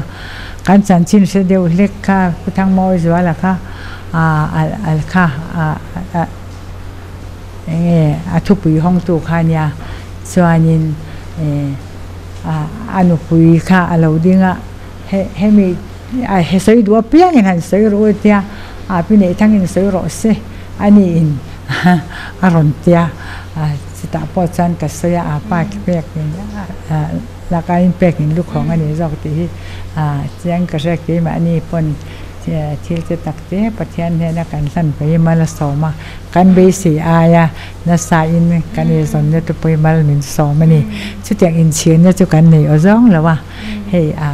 kan chanchin hre deuh hlek kha Pu Thangmawizuala kha kha Enge a thupui hawngtu kha nia chuanin a nupui kha a lo ding a, hemi he sawi duh apiangin han sawi rawh u tia a pi neih thangin sawi rawh se a niin a rawn tia, chutah pawh chuan ka sawi a, a pa pek laka in pek in lukhawng a ni zawk tih hi chiang ka hria keimahni pawn thil te tak te Pathian hnena kan hlan pawhin mal a sawm a. Kan beisei aia nasa in kan eizawnna te pawhin mal min sawm a ni. Chutiang inchhirna chu kan nei aw zawng lo a, hei a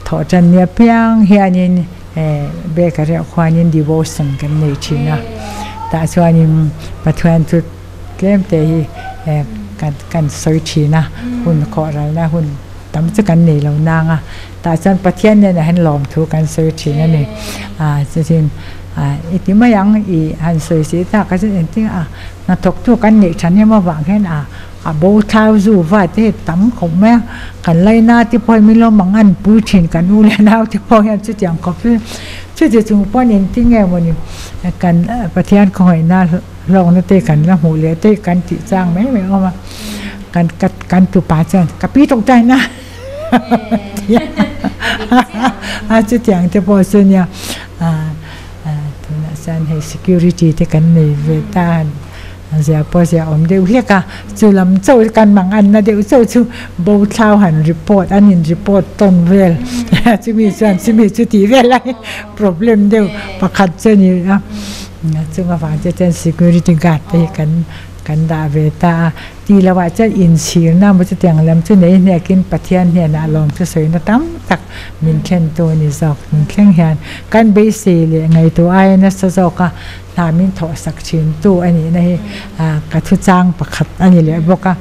thawh tan nia piang hianin bakery ah khuanin devotion kan nei thin a, tah chuanin Pathian chu tlem te hi kan sawi thin a, hun khawhralna hun tam chu kan nei lo nang a, tah chuan Pathian nen ah hian lawmthu kan sawi thin a ni. Chutin. I ti mai ang i han sawi si tak a chuan engtin a hnathawktu kan neih than em avang hian a a bo thlau zu va te hi tam khawp mai a, kan laina te pawh hi min lo mang an pui thin kan u leh nau te pawh hian chutiang khawp hi chuti chung pawn engtin nge mawni kan Pathian khawngaihna hlawkna te kan la hmuh leh te kan tih chang mai mai awm a, kan kan tupa chuan ka pi tawngtai na a chutiang te pawh chu nia tunah chuan hei security te kan nei ve ta a zia pawh zia awm deuh hlek a chu lam chauh kan mang anna deuh chauh chu bo thlau han report an in report tawn vel chumi chuan chumi chu tih vel a problem deuh pakhat chu a ni a chung avang te chuan security guard te hi kan kan dah ve ta a. Tih lohah chuan inchhirna maw chutiang lam chu nei hnekin Pathian hnenah lawmthu sawina tam tak min thlentu a ni zawk. Min thleng hian kan beisei leh ngaihtuah aia nasa zawka hna min thawhsak thintu a nihna hi ka thuchang pakhat a ni leh bawk a.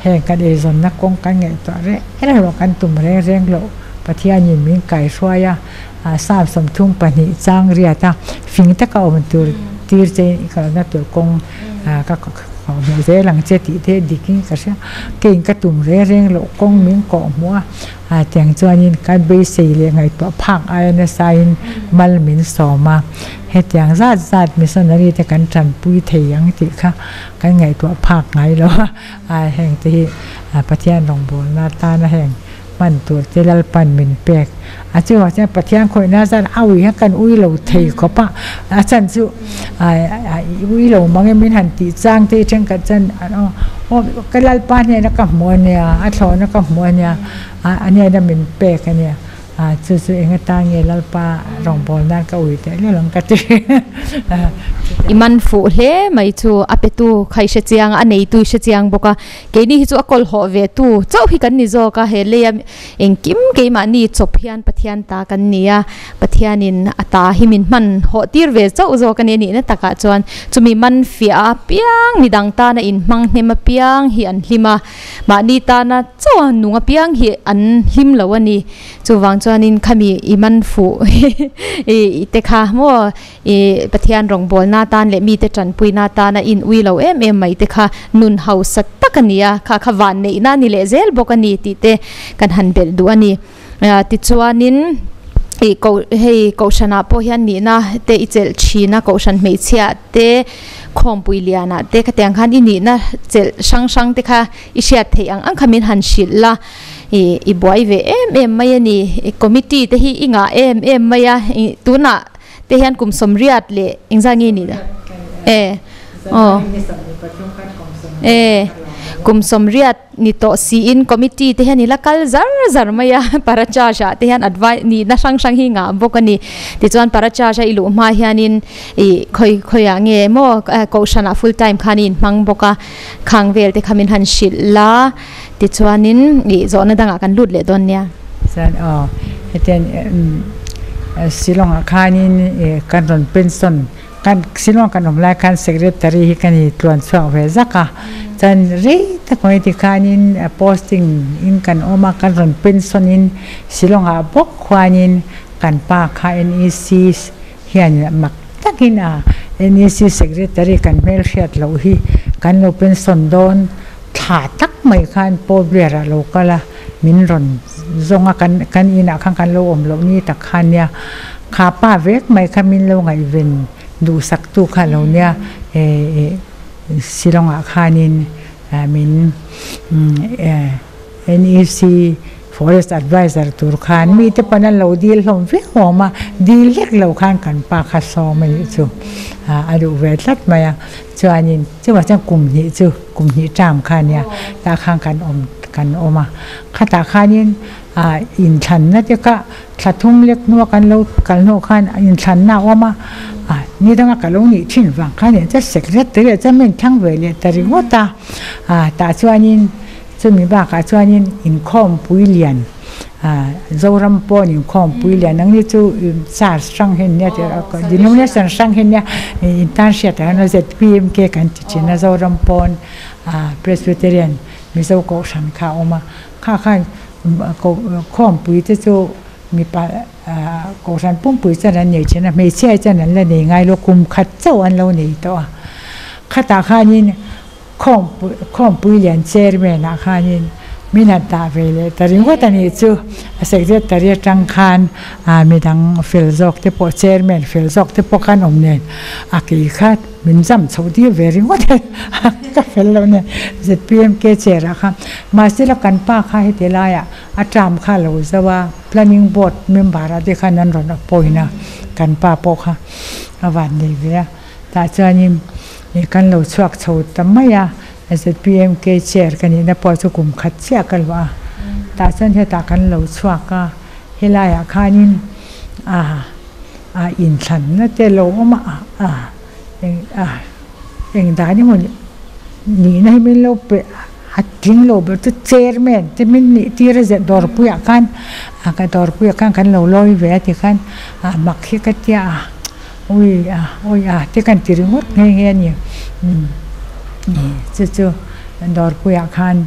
Heng kan eizawnna kawng kan ngaihtuah reng reng loh, kan tum reng reng loh Pathianin min kaihruai a, Psalm 32 chang riat a fing taka awm tur tir che i kalna tur kawng ka hmuh zel ang che tih te dikin ka hria. Keiin ka tum reng reng loh kawng min kawh hmuh a, tiang chuanin ka beisei leh ngaihtuah phak aia nasain mal min sawm a, hetiang zat zat missionary te kan tanpui thei ang tih kha kan ngaihtuah phak ngai lo a, heng te hi Pathian rawngbawlna atana heng hman tur te Lalpan min pek a chuvang chuan Pathian khawihna zan a ui hian kan ui lo thei khawp a, a chan chu i ui lo mang e min han tih chang te hi thenkhat chuan aw ka Lalpa hnena ka hmu a nia a thlawhna ka hmu a nia a hnena min pek a nia chu chu eng atan nge Lalpa rawngbâwl nan ka ui teh lel ang ka ti. I man fuh hle mai chu a petu kha i hre chiang a, a neitu i hre chiang bawk a. Keini hi chu a kawlhawh ve tu chauh hi kan ni zawk a, he leia engkim keimahni chawp hian Pathian ta kan ni a, Pathianin a ta hi min hman hawh tir ve chauh zawk a ni a nihna takah chuan chumi man fiah apiang midang tana inhmang hnem apiang hi an hlim a, mahni tana chauha nung apiang hi an hlim lo a ni. Chuvang chuanin khami i man fuh i te kha maw I Pathian rawngbawlna atan leh mite tanpuina atana in ui lo em em mai te kha nun hausa tak a ni a, kha kha vanneihna a ni leh zel bawk a ni tih te kan han belh duh a ni. Tichuanin i ko hei kohhranah pawh hian nihna te i chelh thin a, kohhran hmeichhia te Khawmpui lianah te khatiang khan i nihna chelh hrang hrang te kha i hriat theih ang ang kha min han hrilh la, ih i buai ve em em mai a ni. Committee te hi i ngah em em mai a, ih tunah te hian kum sawmriat leh engzah nge nih e aw e kum sawmriat ni tawh siin committee te hian i la kal zar zar mai a para charge ah te hian advi nihna hrang hrang hi ngah bawk a ni tichuan para charge a i luh hma hianin ih khawi khawiah nge maw kohhran ah full time khan i inhmang bawk a khang vel te kha min han hrilh la tichuanin ih zawhna dangah kan lut leh dawn nia. Chuan aw hetiang Shillong ah khanin ih kan rawn pension Kan Shillong kan awm lai khan secretary hi ka ni tluan chhuak ve zak a, chuan rei tak mai tikhanin posting in kan awm a, kan rawn pension in Shillong ah bawk khuanin kan pa kha NEC hian mak takin a NEC secretary kan hmelhriat loh hi kan lo pension dawn thla tak mai khan Port Blair ah lo kal a, min rawn zawng a kan kan inah khan kan lo awm loh ni tak kha nia kha pa vek mai kha min lo ngaihven duhsak tu kha lo nia eh Shillong ah khanin min NEC forest advisor tur khan mite pawn an lo dil hlawm viau awm a dil hlek lo khan kan pa kha sawm a nih chu a duh ve tlat mai a chuanin chuvang chuan kum hnih chu kum hnih term kha nia tah khan kan awm. Kan awm a, khatah khanin ah inthlanna te kha thla thum lek hnua kan lo kal hnu khan inthlanna a awm a, ah ni danga ka lo nih thin vang khan eng che secretary ah chuan min thlang ve leh ta ringawt a, ah tah chuanin chumi bakah chuanin inkhawmpui lian ah Zoram pawn inkhawmpui lian ang ni chu charge hrang hi an nia tih denomination hrang hi an nia intan hriat ah hian ZPMK kan ti thin a Zoram pawn ah Presbyterian. Mizo kohhran kha a awm a, kha khan khawmpui te chu mipa kohhran pumpui chuan an nei thin a, hmeichhia chuan an la nei ngai lo, kum khat chauh an lo nei tawh a. Khatah khanin khawmpui khawmpui lian chairman ah khanin min han tah ve leh ta ringawt a nih chu, a secretary atang khan midang fel zawk te pawh chairman fel zawk te pawh khan awm nen a kei kha Min zam chho tir ve ringawt a, ka fel lo nen ZPMK chair ah khan. Mahse la kan pa kha heti laiah a term kha a lo zo a, planning board member ah te khan an rawn appoint a, kan pa pawh kha a van nei ve a. Tah chuanin kan lo chhuak chho ta mai a, ZPMK chair ka nihna pawh chu kum khat chiah ka luah a. Tah chuan hetah kan lo chhuak a, helaiah khanin ah a inthlanna te lo awm a a eng a eng dan emaw nihna hi min lo pe a tling lo ber chu chairman te min nih tir a zet dawrpuiah khan a ka dawrpuiah khan kan lo lawi ve a ti khan a mak hi ka tia a ui a ui a te kan ti ringawt nghe nghe a ni chu chu dawrpuiah khan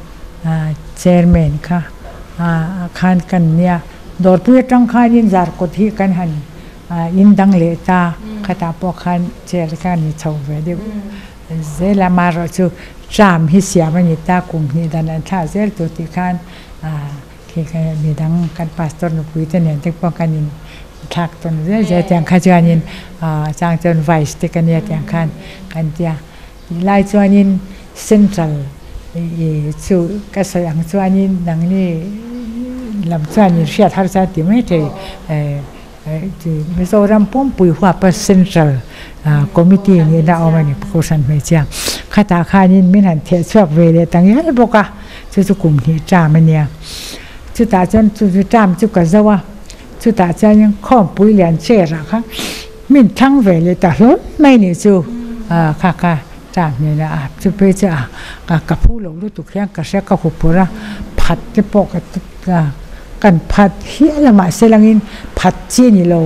chairman kha a khan kan nia. Dawrpui atang khanin Zarkawt hi kan han in dang leh ta, khatah pawh khan chair kha ni chho ve deuh zel a, amaherawh chu tram hi siam a ni ta, kum hnih dan an thlah zel tur tih khan khi midang kan pastor nupui te nen te pawh kan in thlak tawn zel zel tiang kha chuanin chang chuan vice te ka nia tiang khan kan tia tih lai chuanin Central chu ka sawi ang chuanin nangni lam chuan in hriat har chuan ti mai thei Mizoram pumpui huapa Central Committee nihna a awm a ni Kohhran hmeichhia khatah khanin min han theh chhuak ve leh ta ngial bawk a chu chu kum hnih term a nia chutah chuan chu chu term chu ka zo a chutah chuanin khawmpui lian chair ah khan min thlang ve leh ta hlawl mai nih chu kha kha. Chang hnenah a chu phei chu a ka ka phu lo lutuk hian ka hria ka huphurh a, phat te pawh ka kan phat hial a mahse langin phat chi a ni lo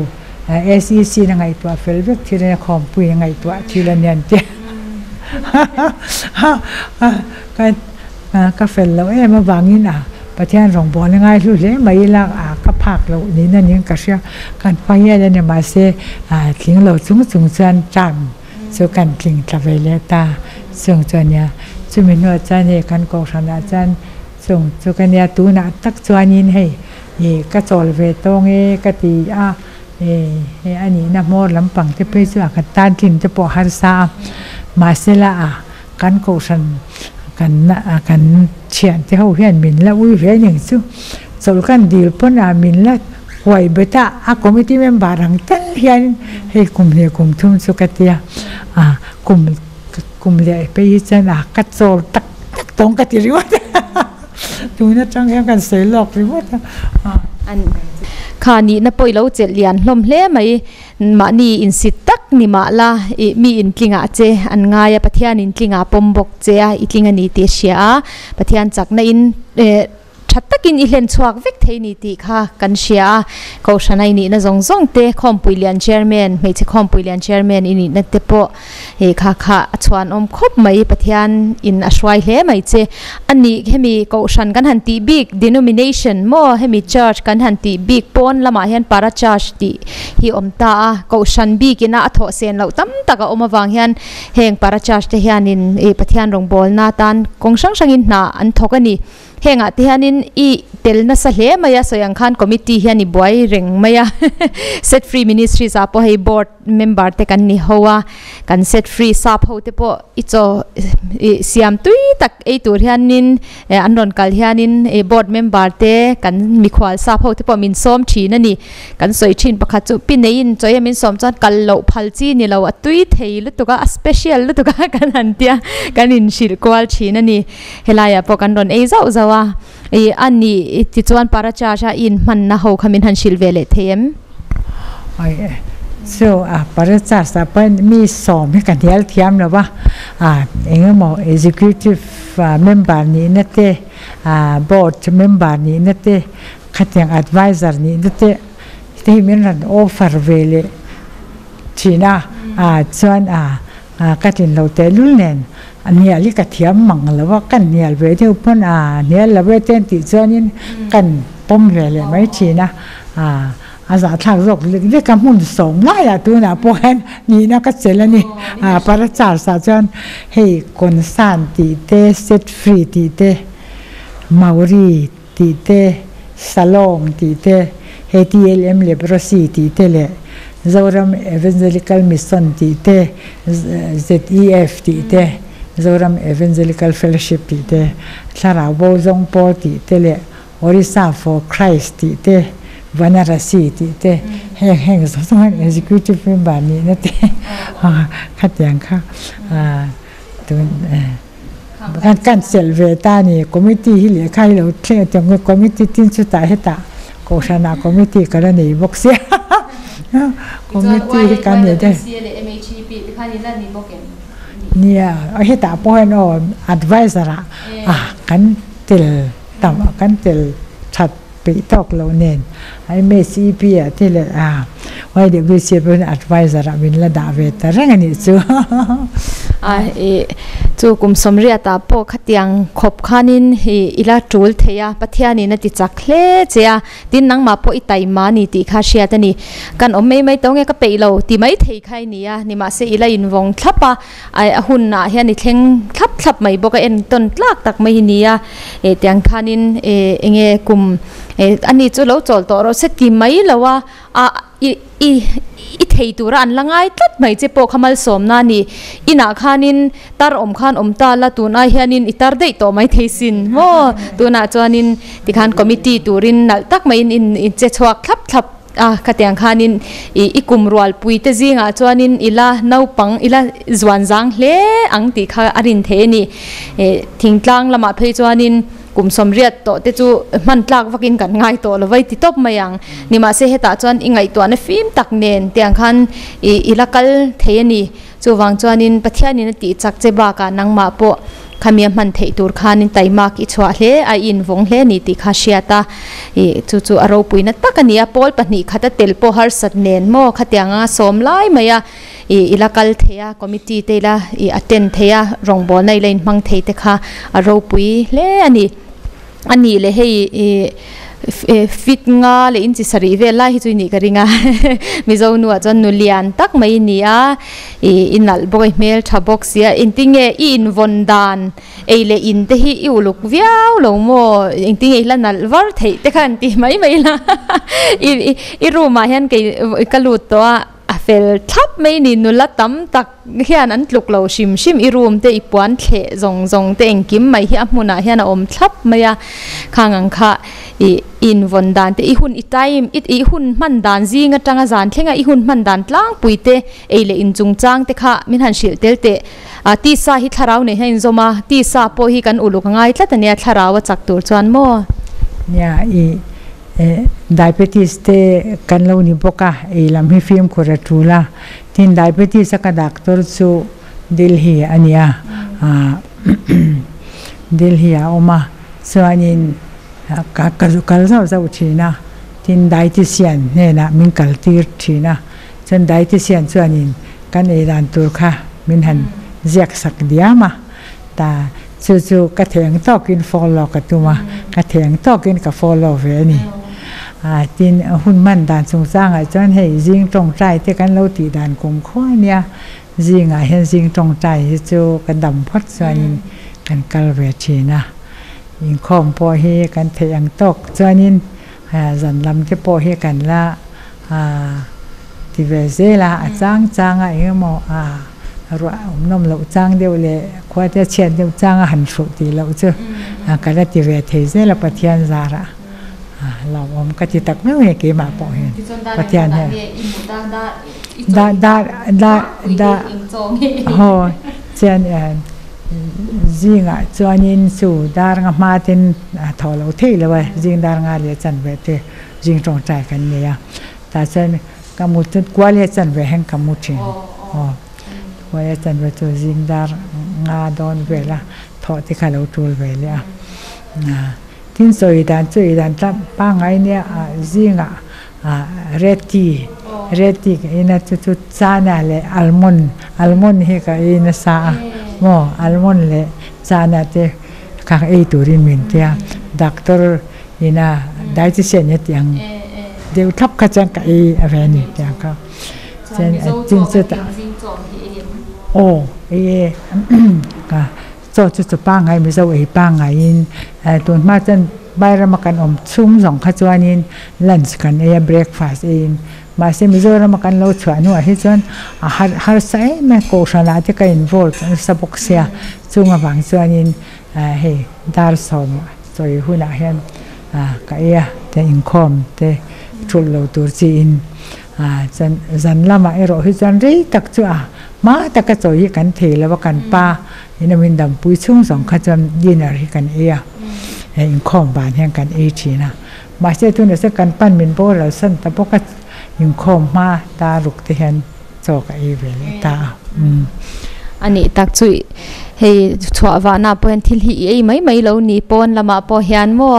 SEC in a ngaihtuah fel vek thil a nia khawmpui a ngaihtuah thil a nia an ti a ka fel loh em avangin a Pathian rawngbâwl a ngaihlu hle mai ila a ka phak loh niin a ning ka hria kan hma hial a ni mahse tling lo chung chung chuan term Chu kan tling tla ve leh ta chung chu a nia. Chumi hnuah chuan hei kan kohhranah chuan chung chu ka nia tunah tak chuanin hei ih ka chawl ve tawng e ka ti a ih hei a nihna hmawr lampang te phei chu a ka tan tlin te pawh harsa a. Mahsela a kan kohhran kan kan thiante ho hian min la ui ve ning chu chawlh kan dil pawn a min la huai bet a, a committee member ang tal hian hei kum leh kum thum chu ka tia a kum kum leh phei hi chuan a ka chawl tak tak tawng ka ti ringawt a tun atang hian kan sawi lawk ringawt a. Kha nihna pawh i lo chelh lian hlawm hle mai. Mahni insit tak ni mah la, i mi intlingah che an ngai a, Pathian intlingah pawm bawk che a, i tling a ni tih a hria a, Pathian chakna in tha takin i hlen chhuak vek thei ni tih kha kan hria a, Kohhrana i nihna zawng zawng te, Khawmpui Lian Chairman, Hmeichhe Khawmpui Lian Chairman i nihna te pawh hei kha kha a chhuanawm khawp mai, Pathian in a hruai hle mai che a ni. Hemi Kohhran kan han tih bik denomination maw hemi church kan han tih bik pawn lamah hian para church tih hi awm ta a, Kohhran bikin a a thawh sen loh tam tak a awm avang hian heng para church te hianin ih Pathian rawngbawlna tan kawng hrang hrangin hna an thawk a ni. Hengah te hianin i tel nasa hle mai a, sawi ang khan committee hian i buai reng mai a, Set Free Ministries ah pawh hei board member te kan ni ho a, kan set free sap ho te pawh i chaw ih siam tui tak ei tur hianin eh an rawn kal hianin ih board member te kan mikhual sap ho te pawh min sawm thin a ni. Kan sawi thin pakhat chu pi neiin chaw hi min sawm chuan kal loh phal chi ni lo a tui thei lutuk a, a special lutuk a kan han tia kan inhrilh kual thin a ni. Helaiah pawh kan rawn ei zauh zauh a, ih a nih tichuan para charge a i inhmanna ho kha min han hrilh ve leh thei em? Oi chu a para charge ah pawhin mi sawm hi ka hnial thiam lo va, a eng emaw executive member nihna te, board member nihna te, khatiang adviser nihna te te hi min rawn offer ve leh thin a, chuan a ka tlin lo tehlul nen A hnial hi ka thiam mang lo a, kan hnial ve deuh pawn a hnial lo e te an tih chuanin kan pawm ve leh mai thin a, a zahthlak zawk lek lek a hmun sawm laiah tunah pawh hian nihna ka chelh a ni. Para charge ah chuan hei concern tih te, set free tih te, Maori tih te, Salom tih te, hei TLM Leprosy tih te leh Zoram Evangelical Mission tih te, ZEF tih te, Zoram Evangelical Fellowship tih te, Thlarau Bo Zawng Pawl tih te leh Orissa for Christ tih te, Vanarasi tih te, heng heng zawng zawng hian Executive Member nihna te khatiang kha tun Kan chelh ve ta a ni. Committee hi lehkha hi lo thleng a tiang committee tin chutah hetah kohhranah committee ka la nei bawk sia. Committee hi kan nei daih. Nia, hetah pawh hian aw adviser ah kan tel tam kan tel that peih tawk loh nen MHEP ah te leh YWC ah pawh hian adviser ah min la dah ve ta reng a nih chu. A ih chu kum sawmriat ah pawh khatiang khawp khanin ih i la tul thei a, Pathianin a ti chak hle che a, tin nangmah pawh i taima a ni tih kha hriat a ni. Kan awm mai mai tawng e ka peih lo ti mai thei kha i ni a, nimahse i la invawng thlap a, A hunah hian i thleng thlap thlap mai bawk a, entawn tlak tak mai hi ni a, eh tiang khanin eh enge kum eh ani chu lo chawl tawh rawh se ti mai lo a, a i i i thei tura an la ngai tlat mai che pawh kha malsawmna a ni. Inah khanin tar awm khan awm ta la tun ai hianin i tar daih tawh mai thei sin maw? Tunah chuanin tikhan committee turin nalh tak maiin in in che chhuak thlap thlap. A, khatiang khanin i i kum rualpui te zingah chuanin i la naupang i la zuan zang hle ang tih kha a rin theih a ni. Eh, thingtlang lamah phei chuanin kum sawmriat tawh te chu hman tlak vakin kan ngai tawh lo vai ti tawp mai ang. Nimahse hetah chuan i ngaihtuahna fim tak nen tiang khan i i la kal thei a ni. Chuvang chuanin Pathianin a tih chak che bakah nangmah pawh khami a hman theih tur khanin taimak i chhuah hle a, i invawng hle a ni tih kha hriat a, ih chu chu a ropuina tak a ni a, pawl pahnih khat a tel pawh harsat nen maw khatiang anga sawm lai mai a, ih i la kal thei a, committee te ila ih attend thei a, rawngbawlna ila inhmang thei te kha a ropui hle a ni. A nih leh hei ih fit nga leh inchi sarih vel lai hi chu i nih ka ring a Mizo nuah chuan nu lian tak mai i ni a ih i nalh bawk a i hmel tha bawk sia engtinge i invawn dan ei leh in te hi i uluk viau lo maw engtinge i la nalh var theih te khan ti mai mai la i i room ah hian kei ka lut tawh a. fel thlap mai ni nula tam tak hian an tluk lo hrim hrim i room te i puan thleh zawng zawng te engkim mai hi a hmunah hian a awm thlap mai a khang ang kha ih invawn dan te i hun i time i i hun hman dan zing atanga zan thlenga i hun hman dan tlangpui te ei leh in chungchang te kha min han hrilh tel teh a tisa hi thlarau nei hian inzawm a tisa pawh hi kan uluk a ngai tlat ania thlarau a chak tur chuan maw. Nia i Diabetes te kan lo ni bawk a, ei lam hi fimkhur a tul a. Tin, diabetes a ka doctor chu Delhi a ni a, Delhi ah a awm a, chuanin ka kal zauh zauh thin a, tin dietician hnenah min kal tir thin a, chuan dietician chuanin kan ei dan tur kha min han ziak sak diam a. Ta, chu chu ka theng tawkin follow ka tum a, ka theng tawkin ka follow ve a ni. A, tin, hun hman dan chungchangah chuan hei zing tawngtai te kan lo tih dan kum khua a nia, zingah hian zing tawngtai hi chu ka dam phawt chuanin kan kal ve thin a, inkhawm pawh hi kan theih ang tawk chuanin zan lam te pawh hi kan la ti ve zel a, a chang chang a engemaw a. Ruah awm nawm loh chang deuh leh khua te chhiat deuh changa han hruh tih loh chu ka la ti ve thei zel a Pathian zarah hlauhawm ka ti tak meuh nge keimah pawh hian Pathian hian da da da da haw chuan zingah chuanin chu dar nga hma ten a thaw lo thei lo a zing dar nga leh chanve te zing tawngtai kan nei a tah chuan Ka mu chu kual hi a chan ve heng ka mu thin. Aw kual hi a chan ve chu zing dar nga dawn vel a thawh te kha lo tul ve leh a. Tin sawi dan chu ei dan tlang pangngai nia zingah red tea red tea ka in a chu chu chana leh almond almond hi ka ei nasa a maw almond leh chana te kha ei turin min tia doctor ina dietitian hi tiang deuh thlap kha chuan ka ei a ve a ni tiang kha chuan chin chu tah aw ei e ka chaw chu chu pangngai mizo ei pangngaiin tun hma chuan Vairama kan awm chhung zawng kha chuanin lunch kan ei a breakfast eiin mahse Mizorama kan lo chhuah hnuah hi chuan a har harsa em a kohhranah te ka involve nasa bawk sia chung avang chuanin hei dar sawm. Sawi hunah hian ka ei a te inkhawm te thulh lo tur chiin chuan zan lamah erawh hi chuan rei tak chu a hma taka chawi hi kan thei lo a kan pa in a min dampui chhung zawng kha chuan dinner hi kan ei a inkhawm van hian kan ei thin a mahse tunah chuan kan pan min boral san ta bawk a inkhawm hma ta ruk te hian chaw ka ei ve leh ta a. A nih tak chu hei chhuah vahna pawh hian thil hi i ei mai mai lo ni pawn lamah pawh hian maw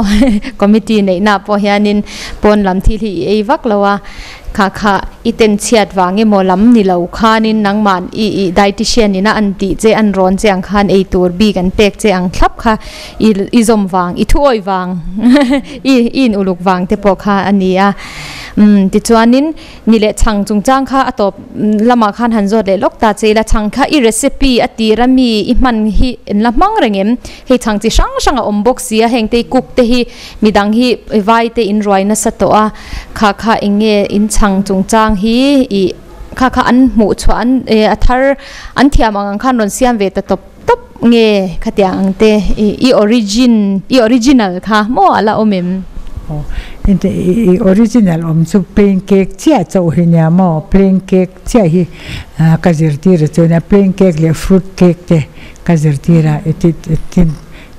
committee neihna pawh hianin pawn lam thil hi i ei vak lo a kha kha i ten chhiat vang emaw lam ni lo khanin nangmah i i dietitian ina an tih che an rawn che ang khan ei tur bik an pek che ang thlap kha i i zawm vang i thuawi vang i i in uluk vang te pawh kha a ni a umm tichuanin Ni leh chhang chungchang kha a tawp lamah khan han zawt leh lawk ta che ila, chhang kha i recipe a tir a mi i hman hi en la hmang reng em? Hei chhang chi hrang hrang a awm bawk si a, heng te i cook te hi midang hi vai te in ruai nasa tawh a, kha kha eng nge in chhang chungchang hi i kha kha an hmuh chhuah an a thar an thiam ang ang khan rawn siam ve ta tawp tawp nge khatiang ang te i origin i original kha maw a la awm em? Aw ente i original awm chu plain cake chiah chauh hi nia maw plain cake chiah hi ka zirtir a chuan a plain cake leh fruit cake te ka zirtir a tin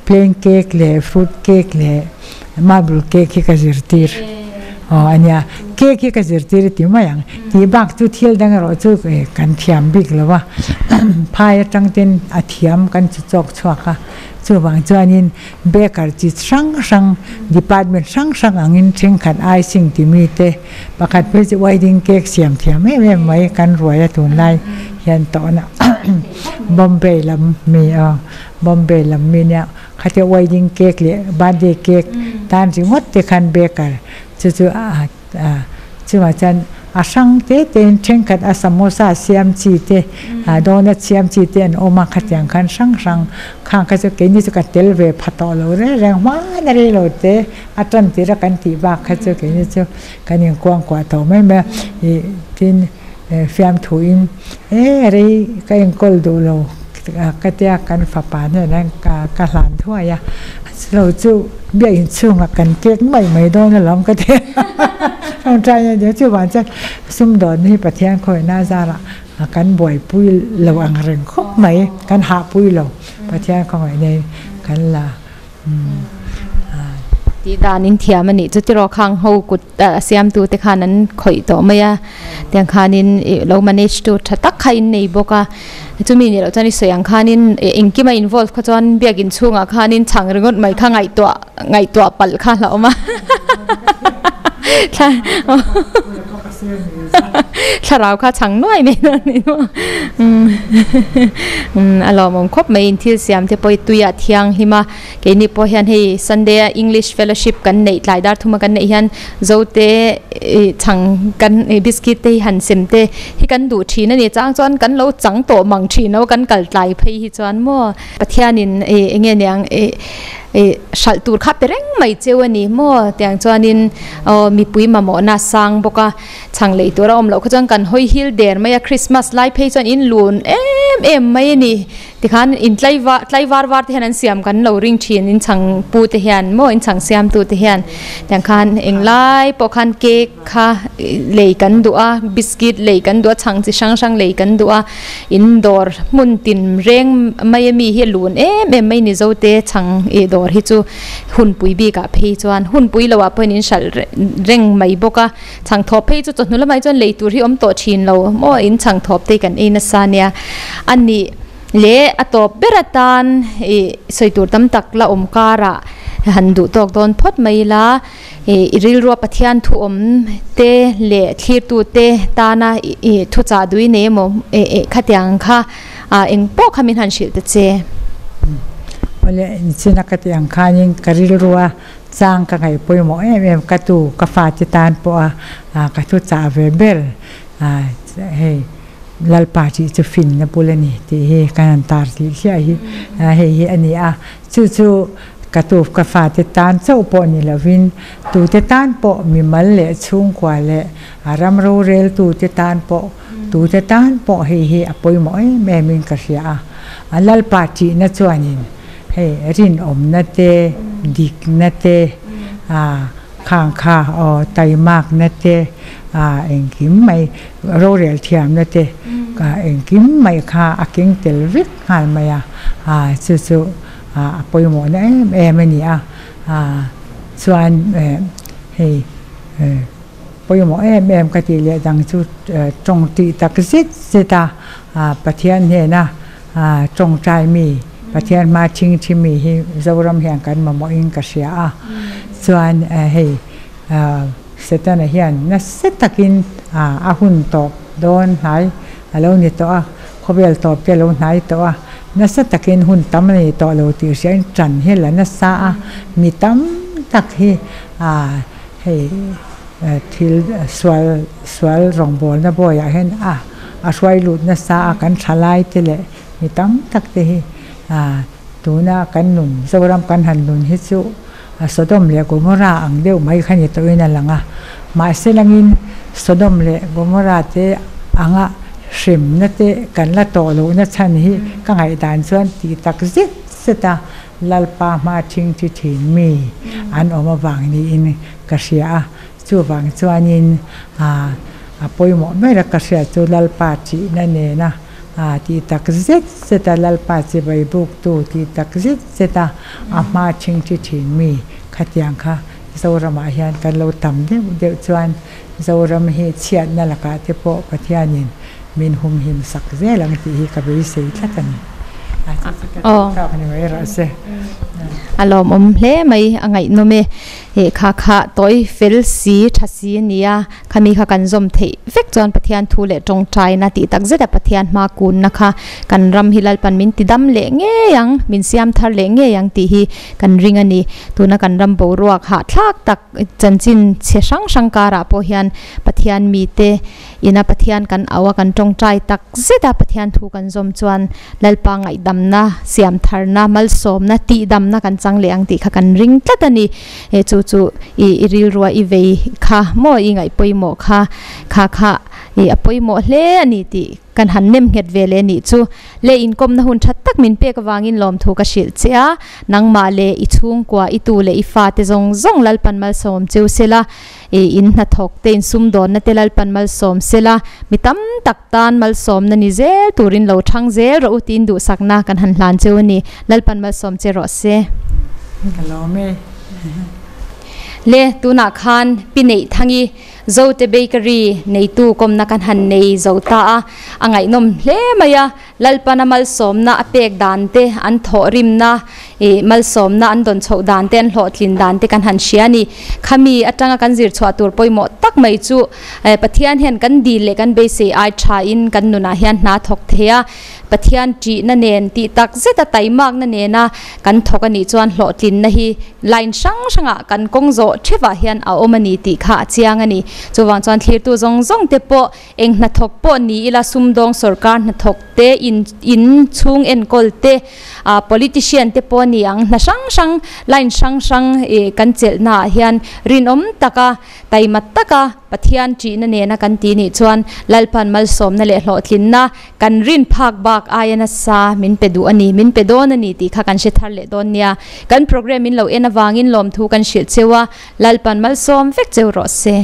plain cake leh fruit cake leh marble cake hi ka zirtir aw a nia cake hi ka zirtir i ti mai ang tih bak chu thil dang erawh chu kan thiam bik lo a phai atang ten a thiam kan chu chawk chhuak a chuvang chuanin baker chi hrang hrang department hrang hrang angin thenkhat icing ti mi te pakhat phei chu wedding cake siam thiam em em mai kan ruai a tunlai hian tawhna Bombay lam mi aw Bombay lam mi nia Khatia wedding cake leh birthday cake tan ringawt te khan baker chu chu a chungah chuan a hrang te te in thenkhat a samosa siam chi te donut siam chi te an awm a khatiang khan hrang hrang khang kha chu keini chu ka tel ve pha tawh lo reng reng hman a rei lo te a tan tir a kan tih bak kha chu keini chu kan inkuangkuah tawh mai mai a ih tin. fiamthuin e rei ka enkawl duh lo ka tia kan fapa hnenah ka hlan thuai a, chulo chu biakinn chhungah kan kek mai mai dawn alawm ka ti a, tawngtai a nia chuvang chuan sumdawnna hi Pathian khawihna zarah kan buaipui lo ang reng khawp mai, kan hahpui lo Pathian khawngaihna in kan la. Tih dan in thiam a nih chu tiraw khang ho kut a siamtu te khan an khawih tawh mai a tiang khanin ih lo manage tu tha tak kha in nei bawk a chumi nih loh chuan i sawi ang khanin engkim a involve kha chuan biakin chhungah khanin chhang ringawt mai kha ngaihtuah ngaihtuah palh kha a hlauhawm a thlarau kha chhang nuai mai dawn a ni maw umm a lawmawm khawp mai in thil siam te pawh hi tuiah thianghlim a. Keini pawh hian hei Sunday a English fellowship kan neih tlai dar thuma kan neih hian Zote ih chhang kan ih biscuit te hi han sem te hi kan duh thin a ni. Chang chuan kan lo chang tawh mang thin lo kan kal tlai phei hi chuan maw Pathianin ih eng nge niang ih ih hralh tur kha pe reng mai cheu a ni maw tiang chuanin aw mipui mamawhna a sang bawk a chhang lei tur a awm loh kha chuan kan hawi hil der mai a Christmas lai phei chuan in lun em em mai a ni. Tikhan in tlaivar tlaivar var te hian an siam kan lo ring thin in chhang pu te hian maw in chhang siam tu te hian tiang khan englai pawh khan cake kha lei kan duh a biscuit lei kan duh a chhang chi hrang hrang lei kan duh a in dawr hmun tin reng mai ami hi a lun em em mai ni zo te chhang ih dawr hi chu hunpui bik ah phei chuan hunpui lo ah pawh in hralh reng mai bawk a chhang thawp phei chu chawhnu lamah hi chuan lei tur hi awm tawh thin lo maw in chhang thawp te hi kan ei nasa nia a nih leh a tawp ber atan ih sawi tur tam tak la awm karah han duh tawk dawn phawt mai ila ih rilrua Pathian thu awm te leh thlirtu te tana ih thu chah duh i nei emaw eh eh khatiang kha ah eng pawh kha min han hrilh ta che. Awle inchhina ka tih ang khanin ka rilrua Chang ka ngaih pawimawh em em ka tu ka fate tan pawha ka thu chah ve ber hei Lalpa tih chu finna bul a ni tih hi kan han tar tih hliah hi hei hi a ni a, chu chu ka tu ka fate tan chauh pawh ni lovin tute tan pawh mimal leh chhungkua leh ram roreltute tan pawh tute tan pawh hei hi a pawimawh em em in ka hria a, Lalpa tihna chuanin Hei rinawmna te, dikna te, khang kha aw taimakna te, engkim mai rorel thiamna te engkim mai kha a keng tel vek nghal mai a, chu chu a pawimawhna em em a ni a, chuan hei pawimawh em em ka tih leh dang chu tawng tih tak zet zet a Pathian hnena Tawngtai mi, Pathian hma thing thi mi hi Zoram hian kan mamawhin ka hria a, chuan hei Setana hian nasa takin a hun tawp dawn hnai a lo ni tawh a, khawvel tawp te a lo hnai tawh a, nasa takin hun tam a nei tawh lo tih hriain tan hi la nasa a, mi tam tak hi hei thil sual sual rawngbawlna bawiah hian a A hruai lut nasa a kan thalai te leh mi tam tak te hi tuna kan nun Zoram kan han nun hi chu Sodom leh Gomorrah ang deuh mai kha ni tawhin a lang a. Mahse langin Sodom leh Gomorrah te anga hremna te kan la tawh lohna chhan hi ka ngaihdan chuan tih tak zet zet a Lalpa hma thing thi thin mi an awm avang niin ka hria a. Chuvang chuanin a pawimawh ber a ka hriat chu Lalpa thihna nena tih tak zet zet a, Lalpa chibai buktu tih tak zet zet a, a hma thing thi thin mi khatiang kha Zoramah hian kan lo tam deuh deuh chuan Zoram hi chhiatna lakah te pawh Pathianin min humhim sak zel ang tih hi ka beisei tlat a ni. A chu chu ka tih tawk ni mai rawh se. A lawmawm hle mai, a ngaihnawm e. Heh kha kha tawi fel si tha si a ni a, khami kha kan zawm theih vek chuan Pathian thu leh tawngtaina tih tak zeta Pathian hma kunna kha kan ram hi Lalpan min ti dam leh ngei ang, min siam thar leh ngei ang tih hi kan ring a ni. Tuna kan ram boruak hahthlak tak chanchin chhe hrang hrang karah pawh hian Pathian mite ina Pathian kan auh a, kan tawngtai tak zeta Pathian thu kan zawm chuan Lalpa ngaihdam Chhandamna, siamtharna, malsawmna, tihdamna kan chang leh ang tih kha kan ring tlat a ni. E chu chu i i rilrua i vei kha maw i ngaih pawimawh kha kha kha i a pawimawh hle a ni tih kan han nem nghet ve leh nih chu. Le inkawmna hun that tak min pek avangin lawmthu ka hrilh che a, nangmah leh i chhungkua, i tu leh i fate zawng zawng Lalpan malsawm cheu sela, i in hnathawk te, in sumdawnna te Lalpan malsawm sela, mi tam tak tan malsawmna ni zel turin lo thang zel rawh u tiin duhsakna kan han hlan cheu a ni. Lalpan malsawm che rawh se. Ka lawm e. Le tunah khan Pi Neihthang-i Zote Bakery neitu kawmna kan han nei zo ta a, a ngaihnawm hle mai a, Lalpana malsawmna a pek dan te, an thawhrimna ih malsawmna an dawn chhoh dan te, an hlawhtlin dan te kan han hria a ni. Khami atanga kan zir chhuah tur pawimawh tak mai chu Pathian hian kan dil leh kan beisei ai thain kan nunah hian hna thawk thei a, Pathian ṭihna nen tih tak zeta taimakna nena kan thawk a nih chuan hlawhtlinna hi line hrang hrangah kan kawng zawh ṭhevah hian a awm a ni tih kha a chiang a ni. Chuvang chuan thlirtu zawng zawng te pawh eng hnathawk pawh ni ila sumdawng sorkar hnathawk te, in in chhung enkawl te, ah politician te pawh a ni ang hna hrang hrang line hrang hrang ih kan chelhnaah hian rinawm taka taima taka Pathian ṭihna nena kan tih nih chuan Lalpan malsawmna leh hlawhtlinna kan rin phak bak aia nasa min pe duh a ni, min pe dawn a ni tih kha kan hre thar leh dawn nia. Kan program in lo en avangin lawmthu kan hrilh cheu a, Lalpan malsawm vek cheu rawh se.